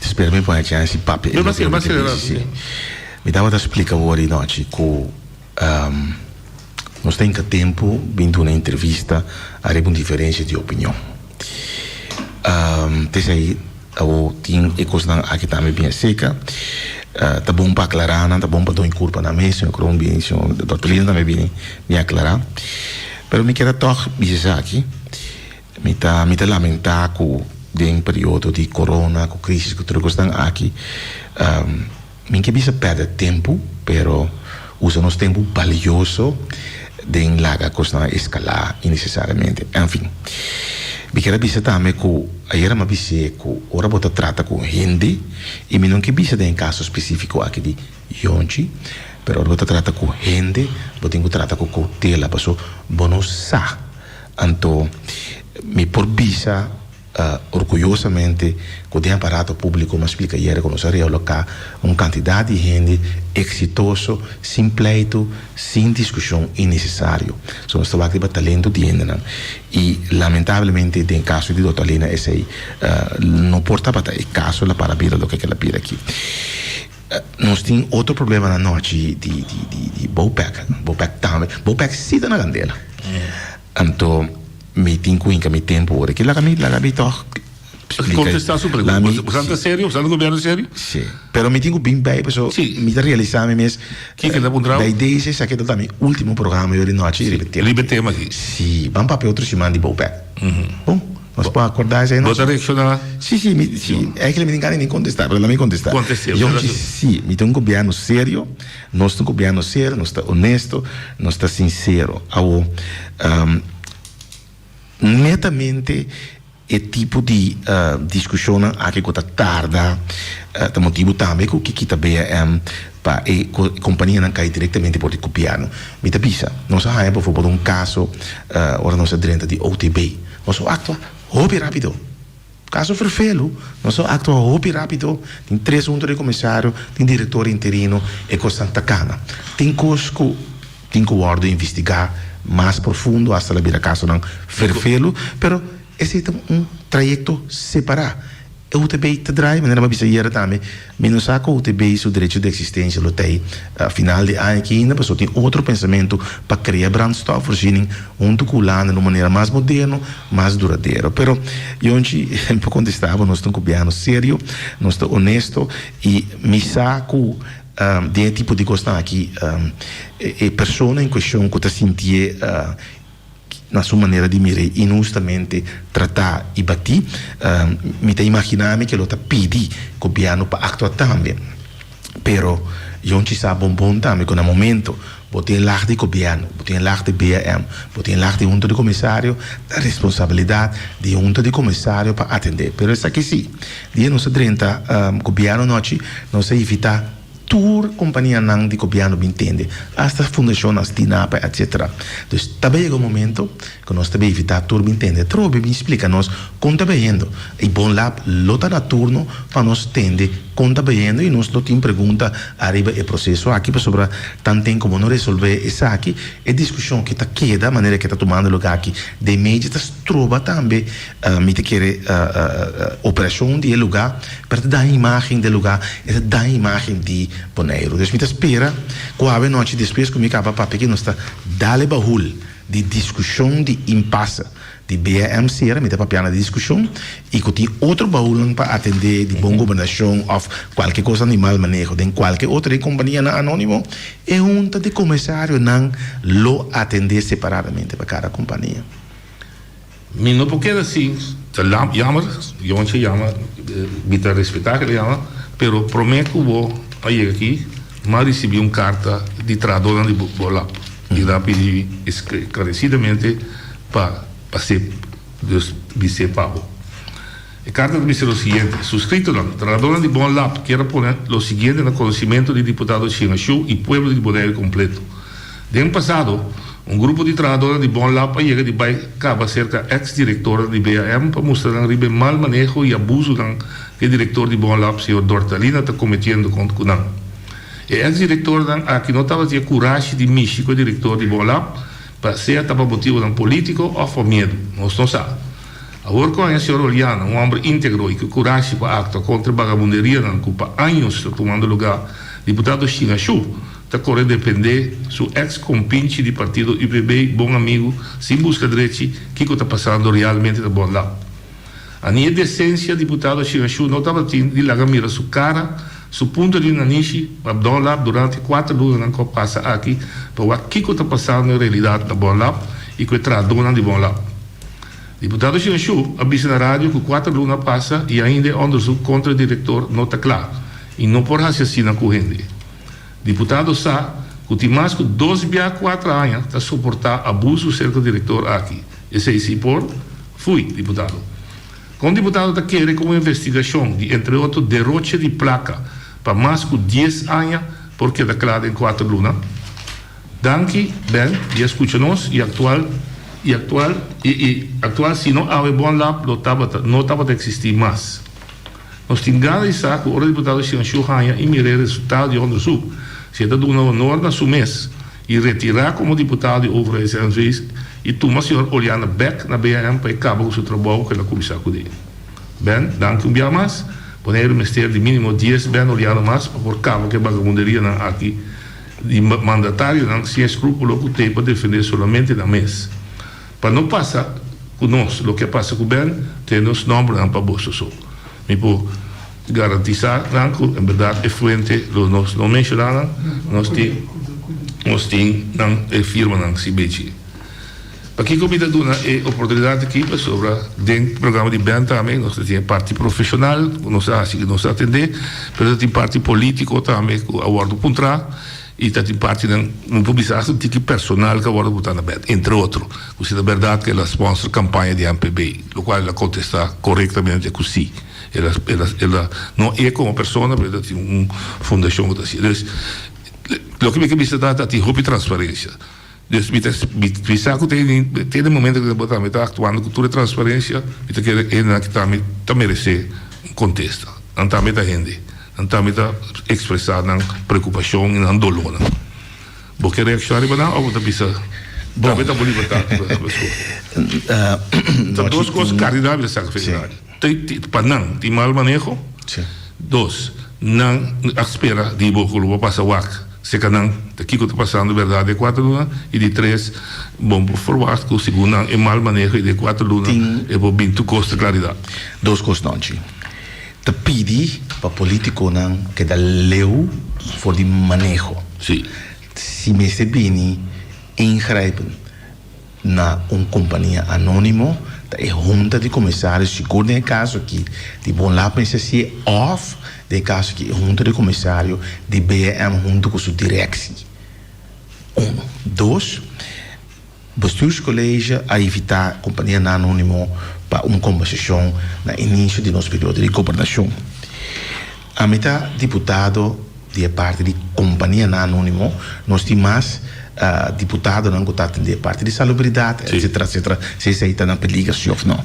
Spera mi pone chance di papia e loke mi ta bisa si. Mi tabata splika awor di nochi ku nos ta hinka tempu bin duna entrevista ariba un diferensia di opinion. Ta esei awor tin e kosnan aki tambe bien seka. Ta bon pa aklará nan, ta bon pa duna e kurpa nan mes, señor Kroon bini, señor Dòkter Lina tambe bini bin aklará. Pero mi kier a tòg bisa esaki. Mi ta mi ta lamentá ku den periodo di corona, ku crisis, ku tur e kosnan aki, mi ke bisa pèrdè tempu, pero usa nos tempu balioso den laga kosnan eskalá inesesariamente. Enfin, mi kier a bisa tambe ku ayera mi a bis'é ku ora bo ta trata ku hende, i mi no ke bisa den e kaso spesífiko aki di Yonchi, pero ora bo ta trata ku hende, bo tin ku trata ku koutela, paso bo no sa. Anto mi por bisa orguyosamente ku den aparato públiko mi a splika ayera ku nos a realoká un kantidat di hende eksitoso sin pleitu, sin diskushon innesesario. So nos ta wak riba talento di hendenan i lamentablemente den kaso di Dòkter Alina esei no por tabata e kaso la para bira loke kila bira aki. Nos tin otro problema na nochi di di di Bopec. Bopec tambe. Bopec si ta na candela. Anto mi tin cu hinca mi tempo ora ki laga mi laga mi toch splica. Contesta su pregunta. Lami Bo ta serio? Bo ta gobierno serio? Si. Pero mi tin cu bin bij paso mi ta realisa mi mes. Kiko ta puntra bo? Bij deze esaki ta ta mi ultimo programa yo di nochi riba e tema. Riba e tema aki. Si. Ban papia otro siman di Bopec. Bon. Nos por acordá esei Bo ta reaccioná? Sí, sí, mi, sí. Eigenlijk mi tin gana di contestá, pero laat mi contestá. Contesté, Yo ci, sí, mi ta un gobierno serio, nos ta un gobierno serio, nos ta honesto, nos ta sincero. Awo, netamente e tipo di discusionnan aki cu ta tarda, ta motibu tambe cu ki kita BAM pa e companianan cay directamente por di gobierno. Mi ta bisa, nos a haya bijvoorbeeld un caso ora nos a drenta di OTB. Nos a actua hopi rapido. Caso Ferfelu, nos a actua hopi rapido. Tin tres hunto di comisario, tin director interino, e cosnan ta cana. Tin cos cu tin cu wordo investiga mas profundo hasta la bira casonan Ferfelu, pero esey ta un trayecto separa. E UTB ta draai, manera mi a bisa ayera tambe, mi no sa ku UTB su derecho di eksistensia lo ta ei final di aña aki ainda, pasobra tin otro pensamentu pa krea brandstofvoorziening huntu ku Hulanda na un manera mas moderno, mas duradero. Pero, Yonchi, mi por kontestá bo, nos ta un gobièrnu serio, nos ta honesto i mi sa ku den e tipo di kosnan aki e persona en kueshon ku ta sintié na su manera di mira inhustamente tratá i batí, mi ta imaginá mi ke lo ta pidi gobièrnu pa aktua tambe. Pero Yonchi sa bon bon tambe ku na momento bo tin lag di gobièrnu, bo tin lag di BAM, bo tin lag di hunta di komisario, ta responsabilidat di hunta di komisario pa atendé. Pero esaki sí, dia nos a drenta gobièrnu anochi, nos a invitá. Tur kompanianan di gobièrnu bin tende, asta fundashonnan, Stinapa etc. Dus ta bay yega un momento ku nos ta bay invitá tur bin tende. Atrobe bin splika nos kon ta bayendo. I Bon Lab lo ta na turno pa nos tende kon ta bayendo i nos lo tin pregunta ariba e proseso aki pasobra tanten ku bo no resolvé esaki e diskushon ke ta keda manera ke ta tumando lugá aki den medio ta stroba tambe Mi ta kere operashon di e lugá, pero ta daña imágen di e lugá, e ta daña imágen di Boneiru. Dus mi ta spera ku awe nochi despues ku mi kaba papia aki nos ta dal e bahul di diskushon di impase di BAM sera, mi ta papiando di diskushon, i ku tin otro bahulnan pa atendé di bon gobernashon òf kualke kos di mal maneho den kualke otro di e kompanianan anónimo, e hunta di komisarionan lo atendé separadamente pa kada kompania. Mi no por keda sin ta jammer, Jontje yama, mi ta respetá ke el a yama, pero promé ku bo a yega aki, mi a risibí un karta di trahadónan di Bolap i nan a pidi mi esklaresidamente pa pas'é, dus bis'é pa bo. E karta ta bisa lo siguiente, Suskritonan, trahadónan di Bonlab kier a pone lo siguiente na konosimentu di diputado Shina Shu i pueblo di Boneiru kompleto. Den pasado, un grupo di trahadónan di Bonlab a yega di bai kaba serka eks direktornan di BAM pa mustra nan riba e mal maneho i abusunan ku e direktor di Bonlab, señor Dortalina, ta kometiendo kont ku nan. E eks direktornan aki no tabatin e kurashi di mishi ku e direktor di Bonlab, pa sea ta pa motibonan polítiko òf pa miedu, nos no sa. Awor ku aña señor Oliana, un homber íntegro i ku kurashi pa aktua kontra e bagabunderianan ku pa años ta tumando lugá, diputado Shina Shu ta kore defendé su eks kompinchi di partido UPB, bon amigu, sin buska drechi kiko ta pasando realmente na Bonlab. A ni e desensia diputado Shina Shu no tabatin di laga mira su kara, su punta di nanishi pa Bonlab durante kuater lunanan ku a pasa aki pa wak kiko ta pasando en realidat na Bonlab i ku e trahadónan di Bonlab. Diputado Shen Shu a bisa na radio ku kuater luna a pasa i ainda e onderzoek kontra e direktor no ta kla i no por hasi asina ku hende. Diputado sa ku tin mas ku dos bia kuater aña ta soportá abusu serka direktor aki. Esei si por? Fui, diputado. Kon diputado ta kere ku un investigashon di entre otro deroche di plaka pa mas ku dies aña por keda kla den kuater luna? Danki Ben di a scucha nos y actual y actual y y actual si no awe Bon Lab lo tabata no tabata existi mas. Nos tin gana di sa cu ora diputado Xian Shu haña y mira e resultado di onderzoek si e ta duna honor na su mes y retira como diputado di Overijse NV y tuma señor Oleana bek na BAM pa e caba cu su trabou cu el a cuminsa cu de. Ben, danki un bia mas. Boneiru mester di minimo dies Ben Oleana mas pa por caba cu e bagabunderianan aki. Di mandatarionan sin escrúpulo cu t'ey pa defende solamente nan mes. Pa no pasa cu nos loke a pasa cu Ben, tene nos nombernan pa boso so. Mi por garantisa nan cu en berdad e fuente lo nos no menciona nan, nos tin nos tin nan e firmanan si bechi. Pakico mi ta duna e oportunidad aki? Pasobra den programa di Ben tambe nos ta tin e parti profesional cu nos ta haci, cu nos ta atende, pero ta tin parti politico tambe cu a wordo puntra y ta tin partinan, mi por bisa hasta un tiki personal cu a wordo puntra na Ben, entre otro, cu si ta berdad cu el a sponsor campaña di MPB, locual el a contesta corectamente cu si. El a, el a, el a, no e como persona, pero ta tin un fundacion cu ta haci. Dus, loke mi ke bisa ta, ta tin hopi transparencia. Dus mi ta mi sa ku te te den momento ku bo tambe ta aktuando ku tur e transparensia, mi ta kere e hendenan aki tambe ta meresé un kontesta. Nan tambe ta hende, nan tambe ta ekspresá nan preokupashon i nan dolónan. Bo ke reakshoná riba nan òf bo ta bisa tambe ta bo libertat pa esaki? Ta dos kos kardinal mi ta saka federal. Pa nan tin mal maneho. Dos, nan a spera di bo ku lo bo pasa wak seka nan ta kiko ta pasando bèrdat den kuater luna. I di tres, bo por ferwagt ku segun nan e mal maneho i den kuater luna e por bin tur kos ta klaridat. Dos kos nòchi. Ta pidi pa politikonan keda leu for di maneho. Si mester bini ingrijpen na un kompania anónimo, ta e hunta di komisario, sigur den e kaso aki di Bon Lab mester hasié òf den e kaso aki e hunta di komisario di BM huntu ku su direksi. Uno. Dos, Bestuurscollege a invitá kompanianan anónimo pa un kombersashon na inisio di nos periodo di gobernashon. Ami ta diputado di e parti di kompanianan anónimo, nos tin mas diputadonan ku ta atendé e parti di salubridat, etsetera, etsetera, si esei ta na peliger si òf no.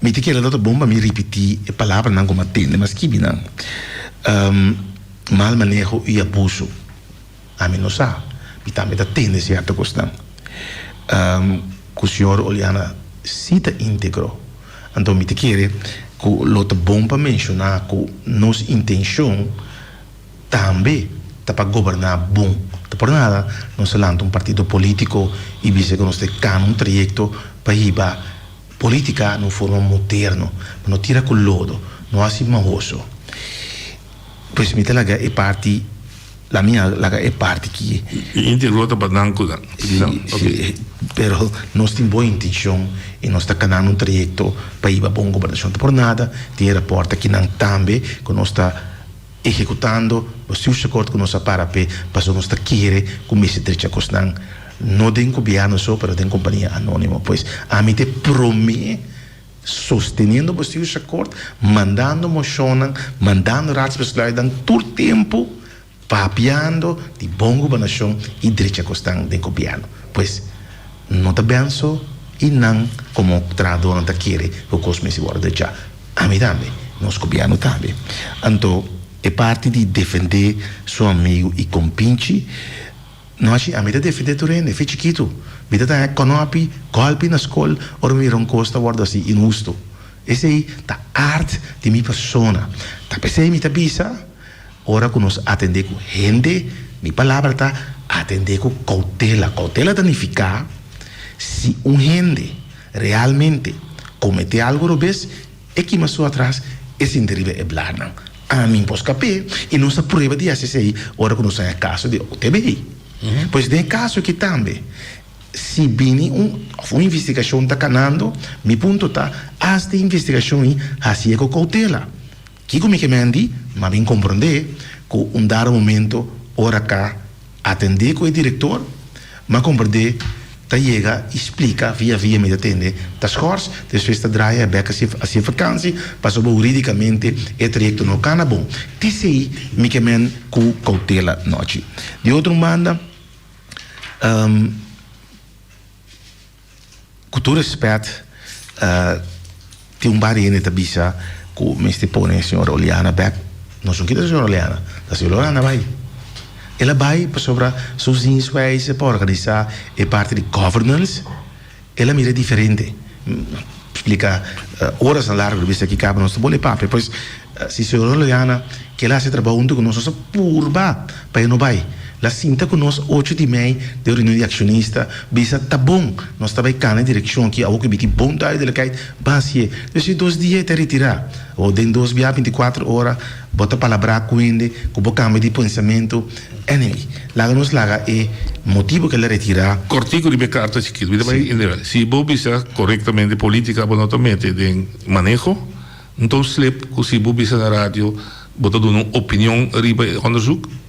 Mi ta kere lo ta bon pa mi ripití e palabranan ku mi a tende, mi a skibi nan, Mal maneho i abuso. Ami no sa. Mi tambe ta tende sierto kosnan. Ku señor Oleana si ta íntegro. Anto mi ta kere ku lo ta bon pa menshoná ku nos intenshon tambe ta pa goberná bon. Ta por nada nos a lanta un partido polítiko i bisa ku nos ta kana un trayekto pa hiba polítika na un forma moderno, pa no tira ku lodo, no hasi mahoso. Pues mi ta laga e parti, la mi a laga e parti ki. E integro ta pa nan ku nan. Si, si, pero nos tin bon intencion y nos ta canando un trayecto pa hiba bon gobernacion. Ta por nada tin e raport akinan tambe cu nos ta ehecutando bestuursakkoord cu nos a para p'e pasobra nos ta kere cu mester drecha cosnan no den gobierno so pero den compania anonimo. Pues ami ta e prome. Sosteniendo bestuursakkoord, mandando moshonnan, mandando raadsbesluitnan tur tempu papiando di bon gobernashon i drecha kosnan den gobièrnu. Pues, no ta benso i nan komo trahadónan ta kere ku kos mester wòrdu drechá. Ami tambe, nos gobièrnu tambe. Anto e parti di defendé su amigu i kompinchi, Nochi ami ta defendé tur hende, fe chikitu. Mi ta taña kònòpi, gòlpi na skol ora mi mira un kos ta wòrdu hasi inhustu. Esei ta art di mi persona. Ta p'esei mi ta bisa, ora ku nos atendé ku hende, mi palabra ta atendé ku koutela. Koutela ta nifiká si un hende realmente kometé algu robes, E kima su atras, e sinti riba e bladnan. Ami por skap'é i nos a prueba di hasi esei ora ku nos haña kaso di OTB. Pues den e kaso aki tambe, si bini un òf un investigashon ta kanando, mi punto ta, hasta e investigashon ei hasié ku koutela. Kiko mi ke mendi? M'a bin komprondé ku un dado momento ora ka Atendé ku e direktor, m'a komprendé ta yega i splika via via mi ta tende ta schors, despues ta draai bek hasi e vakansi pasobra huridikamente e trayekto no kana bon. T'esei mi ke men ku koutela nochi. Di otro un banda, Ku tur respet, tin un par di hende ta bisa ku mester pone señora Oleana bek. Nos no kita señora Oleana, ta señora Oleana bai. El a bai pasobra su zienswijze pa organisá e parti di governance el a mira diferente. Splika orasnan largu di bisa ki kaba nos ta bole papia. Pues si señora Oleana kel hasi trabou huntu ku nos, nos a purba pa e no bai. La sinta ku nos ocho di mei den reunion di akshonista, bisa ta bon, nos ta bai kana e direkshon aki, awor ku mi tin bon duidelijkheid, ban hasié. Despues di dos dia e ta retirá. Awor den dos bia bintikuater ora bo ta palabrá ku hende ku bo kambia di pensamentu. Anyway, laga nos laga e motibu ku el a retirá. Kòrtiku riba e karta chikitu. Mi ta bai inderá. Si bo bisa korektamente polítika bo no ta mete den maneho, nton slip ku si bo bisa na radio bo ta duna un opinion riba e onderzoek.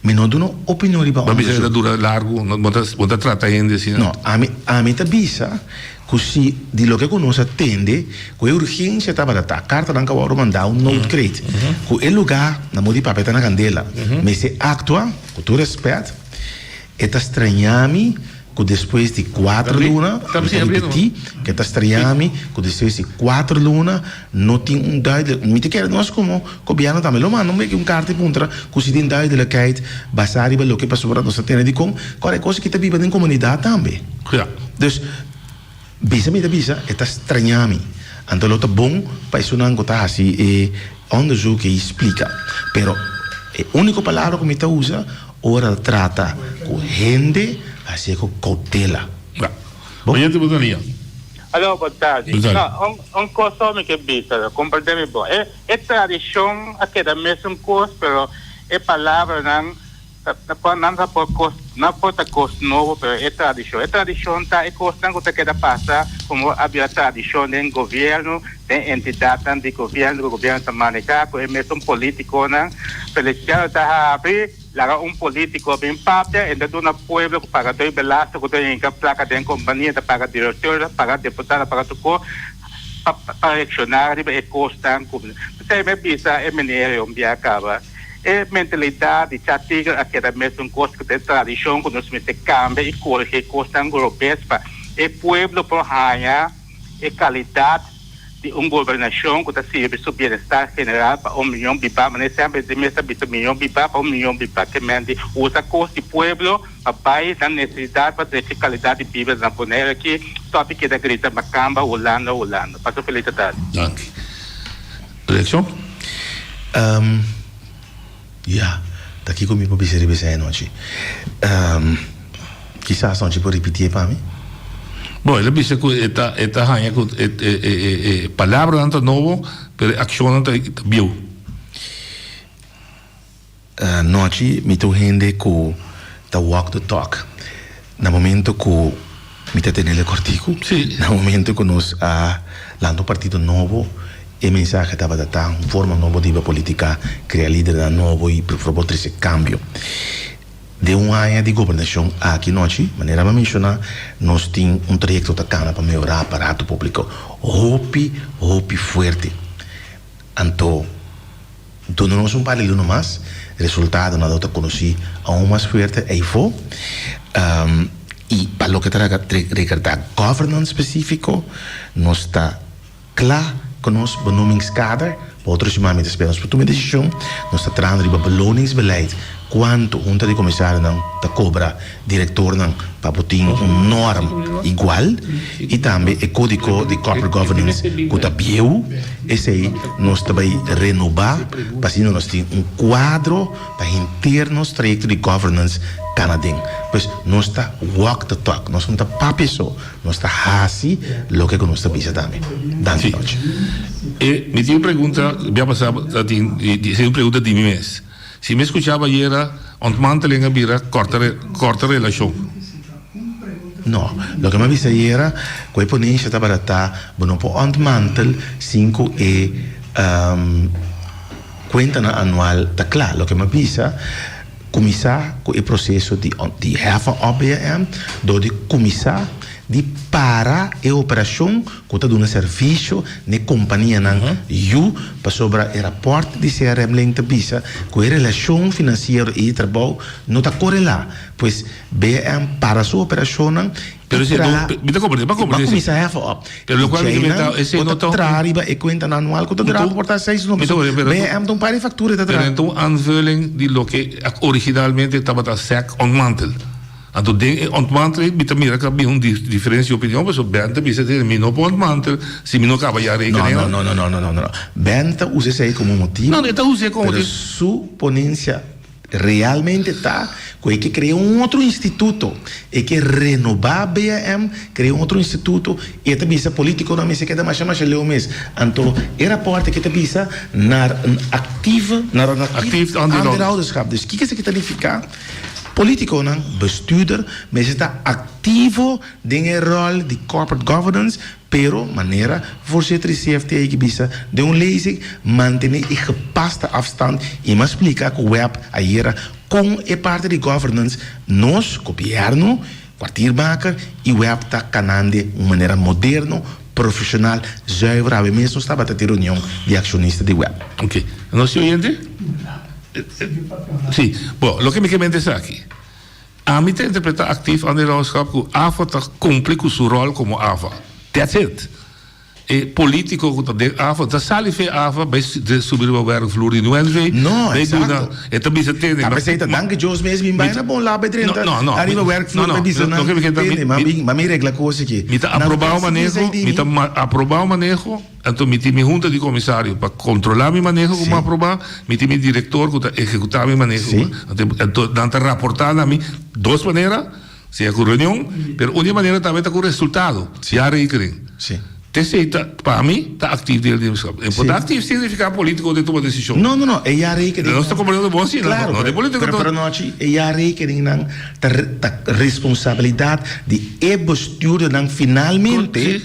Mi no duna opinion riba Bo a bisa onderzoek. e ta dura largu, bo ta bo ta trata hende asina. No, ami ami ta bisa ku si di loke ku nos a tende ku e urgensia tabata ta kartanan ku a wòrdu mandá un noodkreet ku e lugá na modo di papia ta na kandela mester aktua ku tur rèspèt e ta straña mi ku despues di kuater luna, mi ta ripití, ku e ta straña mi ku despues di kuater luna no tin un duidelijk, mi ta kere nos komo gobièrnu tambe lo manda un beki un karta i puntra ku si tin duidelijkheid basá riba loke pasobra nos ta tene dikon, kòrda e kos aki ta biba den komunidat tambe. Dus. Bisa mi ta bisa, e ta straña mi. Anto lo ta bon pa esunnan ku ta hasi e onderzoek ei splika. Pero e úniko palabra ku mi ta usa ora ta trata ku hende, hasié ku koutela. Ja. Oyente bo ta lia. Alo, bon tardi. Bon tardi. No, un, un kos so mi ke bisa, komprende mi bon. E, e tradishon a keda mesun kos, pero e palabranan Nan ta por kos, nan por ta kos nobo, pero e tradishon, e tradishon ta e kosnan ku ta keda pasa komo a bira tradishon den gobièrnu, den entidatnan di gobièrnu ku gobièrnu ta manehá ku e mesun polítikonan. Feliciano ta habri laga un polítiko bin papia, e ta duna pueblo ku paga doi belasting, ku ta hinka plaka den kompania, ta paga direktor, ta paga deputado, ta paga tur kos pa pa reakshoná riba e kosnan ku. P'esei mi a bisa e meneer ei un bia kaba. E mentalidat di Cha Tiger a keda mesun kos ku ta e tradishon ku nos mester kambia i korigí kosnan robes pa e pueblo por haña e kalidat di un gobernashon ku ta sirbi su bienestar general pa un miyon bibá. Manera semper di mes ta bisa miyon bibá pa un miyon bibá ke men di usa kos di pueblo pa bai nan nesesidat pa drecha kalidat di bida na Bonaire aki stòp di keda grita makamba Hulanda Hulanda. Pasa un felis tardi. Danki. Reaccion? Ehm, ya, ta kiko mi por bisa riba esei anochi? Ehm, kisas anochi por ripitié pa mi? Bon, el a bisa ku e ta e ta haña ku e e e e palabranan ta nobo, pero e akshonnan ta ta bieu. Anochi mi ta un hende ku ta walk the talk. Na momento ku mi ta tene el kòrtiku, na momento ku nos a lanta un partido nobo, e mensahe tabata ta un forma nobo di hiba politica, krea lidernan nobo i por fabor trese kambio. Den un aña di gobernashon aki nochi, manera mi a menshoná, nos tin un trayekto ta kana pa mehorá aparato públiko hopi, hopi fuerte. Anto. Duna nos un par di luna mas, resultadonan lo ta konosí aun mas fuerte eifó. I pa loke ta regarda governance spesífiko, nos ta kla ku nos benoemingskader. Pa otro siman mi ta spera nos por tuma e desishon. Nos ta trahando riba beloningsbeleid, kuantu hunta di komisarionan ta kobra direktornan pa bo tin un norm igual i tambe e kódigo di corporate governance ku ta bieu, esei nos ta bai renobá pa asina nos tin un kuadro pa henter nos trayekto di governance kana den. Pues nos ta walk the talk, nos no ta papia so, nos ta hasi loke ku nos ta bisa tambe. Danki Nochi. E mi tin un pregunta, bia pasá ta tin, esei un pregunta di mi mes. Si mi skuchaba ayera, ontmanteling a bira kòrta kòrta relashon. No, loke mi a bisa ayera, ku e ponensha tabata ta, bo no por ontmantel sin ku e kuentanan anual ta kla. Loke mi a bisa, kuminsá ku e proseso di di heffen op BM dor di kuminsá di para e operashon ku ta duna servisio n'e kompanianan yu, pasobra e rapòrt di CRM Link ta bisa ku e relashon finansiero i di trabou no ta korelá. Pues BM para su operashonnan i traha, bo a kuminsá hefa òp. I djeinan bo ta traha riba e kuentanan anual ku ta dura por ta seis luna, pasobra BM ta un par di faktura e ta traha. Pero e ta un aanvulling di loke originalmente tabata sec ontmantel. Anto den e ontmanteling mi ta mira ku a bin un diferensia di opinion pasobra Ben ta bisa mi no por ontmantel si mi no kaba ya rekening. No, no, no, no, no, no. Ben ta usa esei komo motibu. No, e ta usa komo motibu. Pero su ponensia realmente ta ku e ke krea un otro instituto. E ke renobá BAM, krea un otro instituto i e ta bisa politikonan mester keda masha masha leu mes. Anto e rapòrt aki ta bisa naar een actieve, naar een actief aandeelhouderschap. Dus kiko esaki ta nifiká? Politiconan, bestuurder, mester ta activo den e rol di corporate governance, pero manera voorzitter di CFT a bisa den un lezing, mantene e gepaste afstand y mi a splica cu web ayera con e parti di governance nos, gobierno, kwartiermaker y web ta canande un manera moderno, profesional, zuiver. Awe mes nos tabata tin reunion di accionista di web. Ok, nos tin oyente? Sí, bo, loke mi ke mente esaki. Ami ta interpreta actief aandeelhouderschap ku AFA ta kumpli ku su ròl komo AFA. That's it. E politico cu ta den AFA ta sali fe AFA bay subi riba werkvloer di UNV. No, bay exacto. duna, e ta bisa tene. Ta pesey ta danki Dios mes bin bay na bon lado bay drenta No, no, no. ariba werkvloer No, no, bay bisa no, nan no, no, tene, mi- ma mi ma mi regla cos aki. Mi ta Nan aproba ta maneho, esei di mi ta mi. ma aproba maneho, anto mi tin mi hunta di comisario pa controla mi maneho cu Sí. mi aproba, mi tin mi director cu ta ehecuta mi maneho. Sí. Anto, anto nan ta raporta na mi dos manera. Sea ku reunion, pero un di e manera tambe ta ku resultado, jaarrekening. Sí. T'esei ta, pa mi, ta actief deelnemerschap. E por ta actief significa politico den tuma decision. No, no, no, e jaarrekening. Nos ta comprende bon asina, Claro, no de politico pero, pero nochi, e jaarrekeningnan ta, ta responsabilidad di e bestuurdernan finalmente. Sí.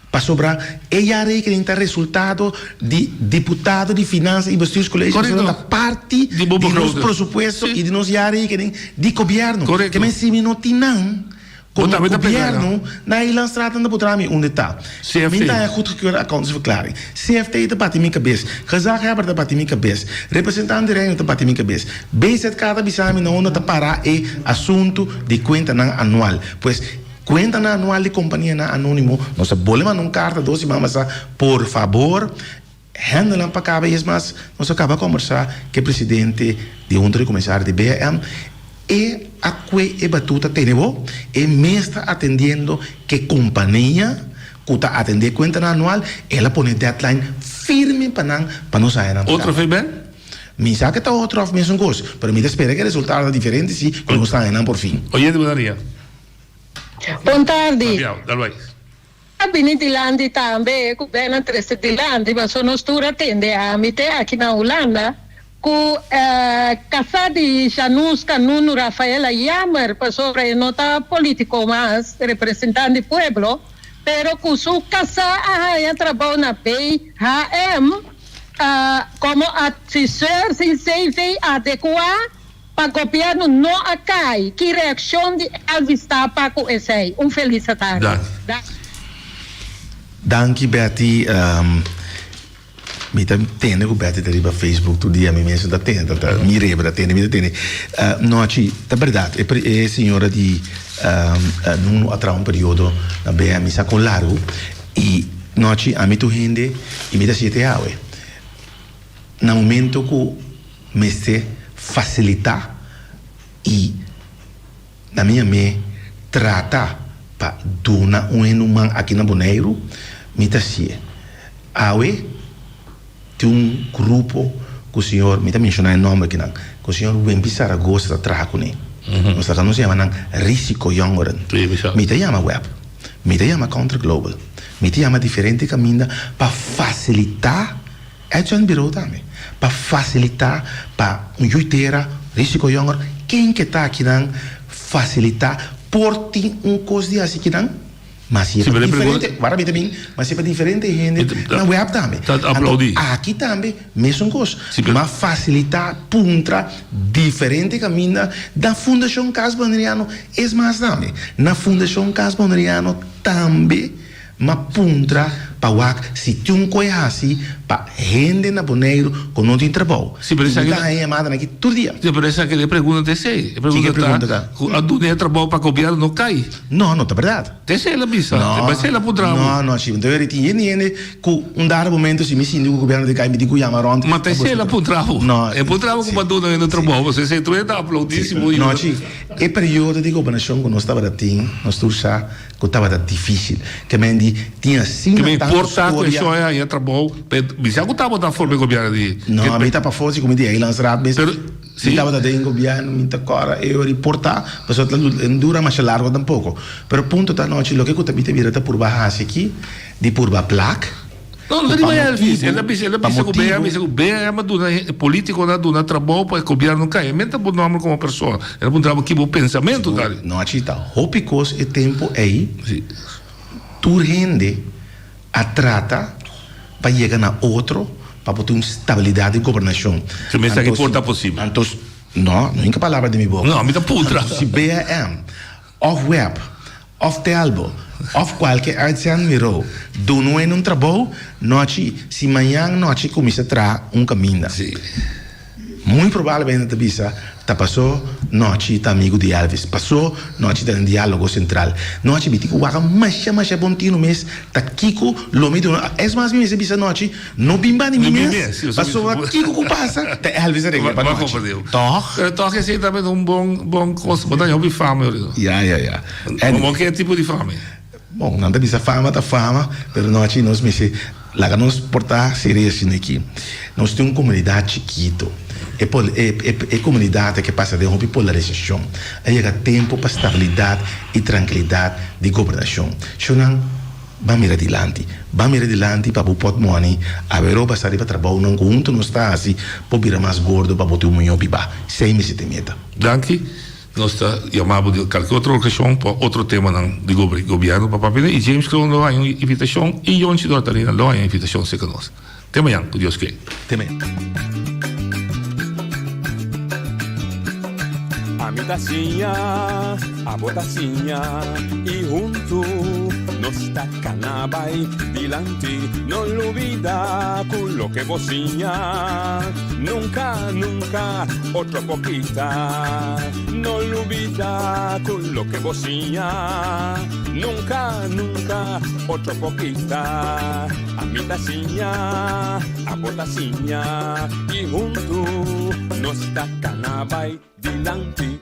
Pasobra e jaarrekening ta resultado di diputado di Finansa y Bestuurscollege Correcto. pasobra ta parti Di bo di nos begroting. presupuesto Sí. y di nos jaarrekening di gobierno. Correcto. Ke men si mi no tin nan Bo como tambe ta pega gobierno na Eilandstraat nan ta putra mi unda ta. CFT. Mi ta haña goedgekeurde accountantsverklaring. CFT ta bati mi cabes. Gezaghebber ta bati mi cabes. Representante di Reino ta bati mi cabes. BZK ta bisa mi na unda ta para e asunto di cuentanan anual. Pues Cuentanan anual di companianan anonimo, nos a bole manda un carta dos siman pasa, por fabor hendenan pa caba y es mas nos a caba combersa cu e presidente di hunta di comisario di BAM, e a cue e batuta tene bo, e mes ta atendiendo cu e compania cu ta atende cuentanan anual, el a pone deadline firme pa nan pa nos haya nan pa Otro caba. fe Ben? Mi sa cu ta otro of mesun cos, pero mi ta spera cu e resultado ta diferente si cu nos ta haya nan por fin. Oyente buena dia. Bon tardi. Papiao, dal bai. A bini dilanti tambe ku Ben a trese dilanti paso nos tur a tende ami te aki na Hulanda ku kasá di Januska Nunu Rafael a yamer pasobra e no ta politiko mas representante di pueblo pero ku su kasá a haña trabou na BHM komo adviseur sin CV adekuá. Pa gobierno no a cay. Ki reaccion di Elvis ta pa cu esey? Un feliz atardi. Danki. Danki Betty mi ta tende ku Betty ta riba Facebook tur dia mi mes ta tende ta mi reba ta tende mi ta tende nochi ta berdad e e señora di Nuno a traha un periodo na BM mi sa kon largu i nochi ami tur hende i mi ta siete awe na momento ku mester fasilitá i na mi amé trata pa duna un hende un man aki na Boneiru, mi ta hasié. Awe tin un grupo ku señor, mi ta menshoná e nòmber akinan, ku señor Wempi Saragoza ta traha kuné. Nos ta nos yama nan Risico Jongeren. Mi ta yama web, mi ta yama Counter Global, mi ta yama diferente kaminda pa fasilitá. Edson Birou tambe, pa fasilitá pa un yu tera, risiko yonger, ken ke ta akinan fasilitá por tin un kos di hasi kinan, ma si e pa diferente, wara mi ta bin, ma si e pa diferente hende na web tambe. Anto aki tambe mesun kos, ma fasilitá puntra diferente kaminda na Fundashon Cas Boneriano, es mas tambe, na Fundashon Cas Boneriano tambe. M'a puntra pa wak si tin un koe hasi pa hende na Boneiru ku no tin trabou. Sí, pero I mi esaki ta haña yamadanan aki tur dia. Sí, pero esaki e pregunta ta esei. E Kiko e pregunta pregunta ta ta? ku a duna e trabou pa gobièrnu no kai. No, no ta bèrdat. Ta esei el a bisa. No, Ta esei el a puntra bo. no, no, Chivo. Enton eri tin hende hende ku un dado momento si mi sinti ku gobièrnu ta kai mi tin ku yama rònt Ma ta pa esei buska el a trabou. puntra bo. No, E puntra bo ku sí, bo a duna hende sí. trabou. Pasobra esei tur hende ta aplaudí si bo No, yuda. Chi, e periodo di gobernashon ku nos tabata tin, nos tur sa Ku tabata difísil. Ke men di tin asina Ke men tantu por ta ku e storia. shoe haña trabou, pe bisa ku tabata for di gobièrnu di. No, mi ta pafó si ku mi di Eilandsraad mes. Pero, si. Mi tabata den gobièrnu, mi ta kòrda e ora i por ta, pasobra ta no dura masha largu tampoko. Pero punto ta anochi, loke ku ta mi ta bira ta purba hasi aki, di purba plak. No, no Ku ta pa riba Elvis. El a motibu, bisa, el a pa bisa ku BM, motibu. bisa ku BM a duna e politikonan a duna trabou pa e gobièrnu kai. E men ta bo nòmber komo persona. El a puntra bo ki bo pensamentu ta. No, achi ta hopi kos e tempu ei. Si. Tur hende a trata pa yega na otro pa por tin un stabilidat di gobernashon. Si mester aki por ta posibel. Anto, no, no hinka palabra den mi boka. No, mi ta puntra. Anto si BM òf web Of Telbo, of kualke uitzendbureau duna un hende un trabou, nochi, si mañan nochi kuminsá traha un kaminda. Sí. Muy probablemente nan ta bisa ta paso Nochi ta amigu di Elvis, paso Nochi ta den Dialogo Central. Nochi mi tin ku wak masha masha bon tinu mes ta kiko lo mi duna. Es mas mi mester bisa Nochi no bin bani mi mes pasobra kiko ku pasa ta Elvis a regla pa Nochi. Tòg? Pero tòg esei tambe ta un bon bon kos. Bo ta haña hopi fama ahorita. Ya ya ya. Bo ke tipo di fama? Bon, nan ta bisa fama ta fama, pero nochi nos mester laga nos por ta serio asina aki. Nos tin un comunidad chikito. E e e comunidad aki a pasa den hopi polarisacion. A yega tempo pa stabilidad y trankilidad di gobernacion. Shownan, ban mira dilanti. Ban mira dilanti pa bo potmoni awe basa riba trabounan cu hunto nos ta haci por bira mas gordo pa bo tin un miho biba. Esey mester ta e meta. Danki. Nos ta yama bo di kalke otro okashon pa otro temanan di gobièrnu pa papia i James Kroon lo haña un invitashon i Yonchi Dortalina lo haña un invitashon serka nos. Te mañan, ku Dios ke. Te mañan. Ami ta siña, abo ta siña i huntu nos ta kana bai dilanti. No lubida ku loke bo siña nunka, nunka otro por kita. No lubida ku loke bo siña nunka, nunka otro por kita. Ami ta siña, abo ta siña i huntu nos ta kana bai dilanti.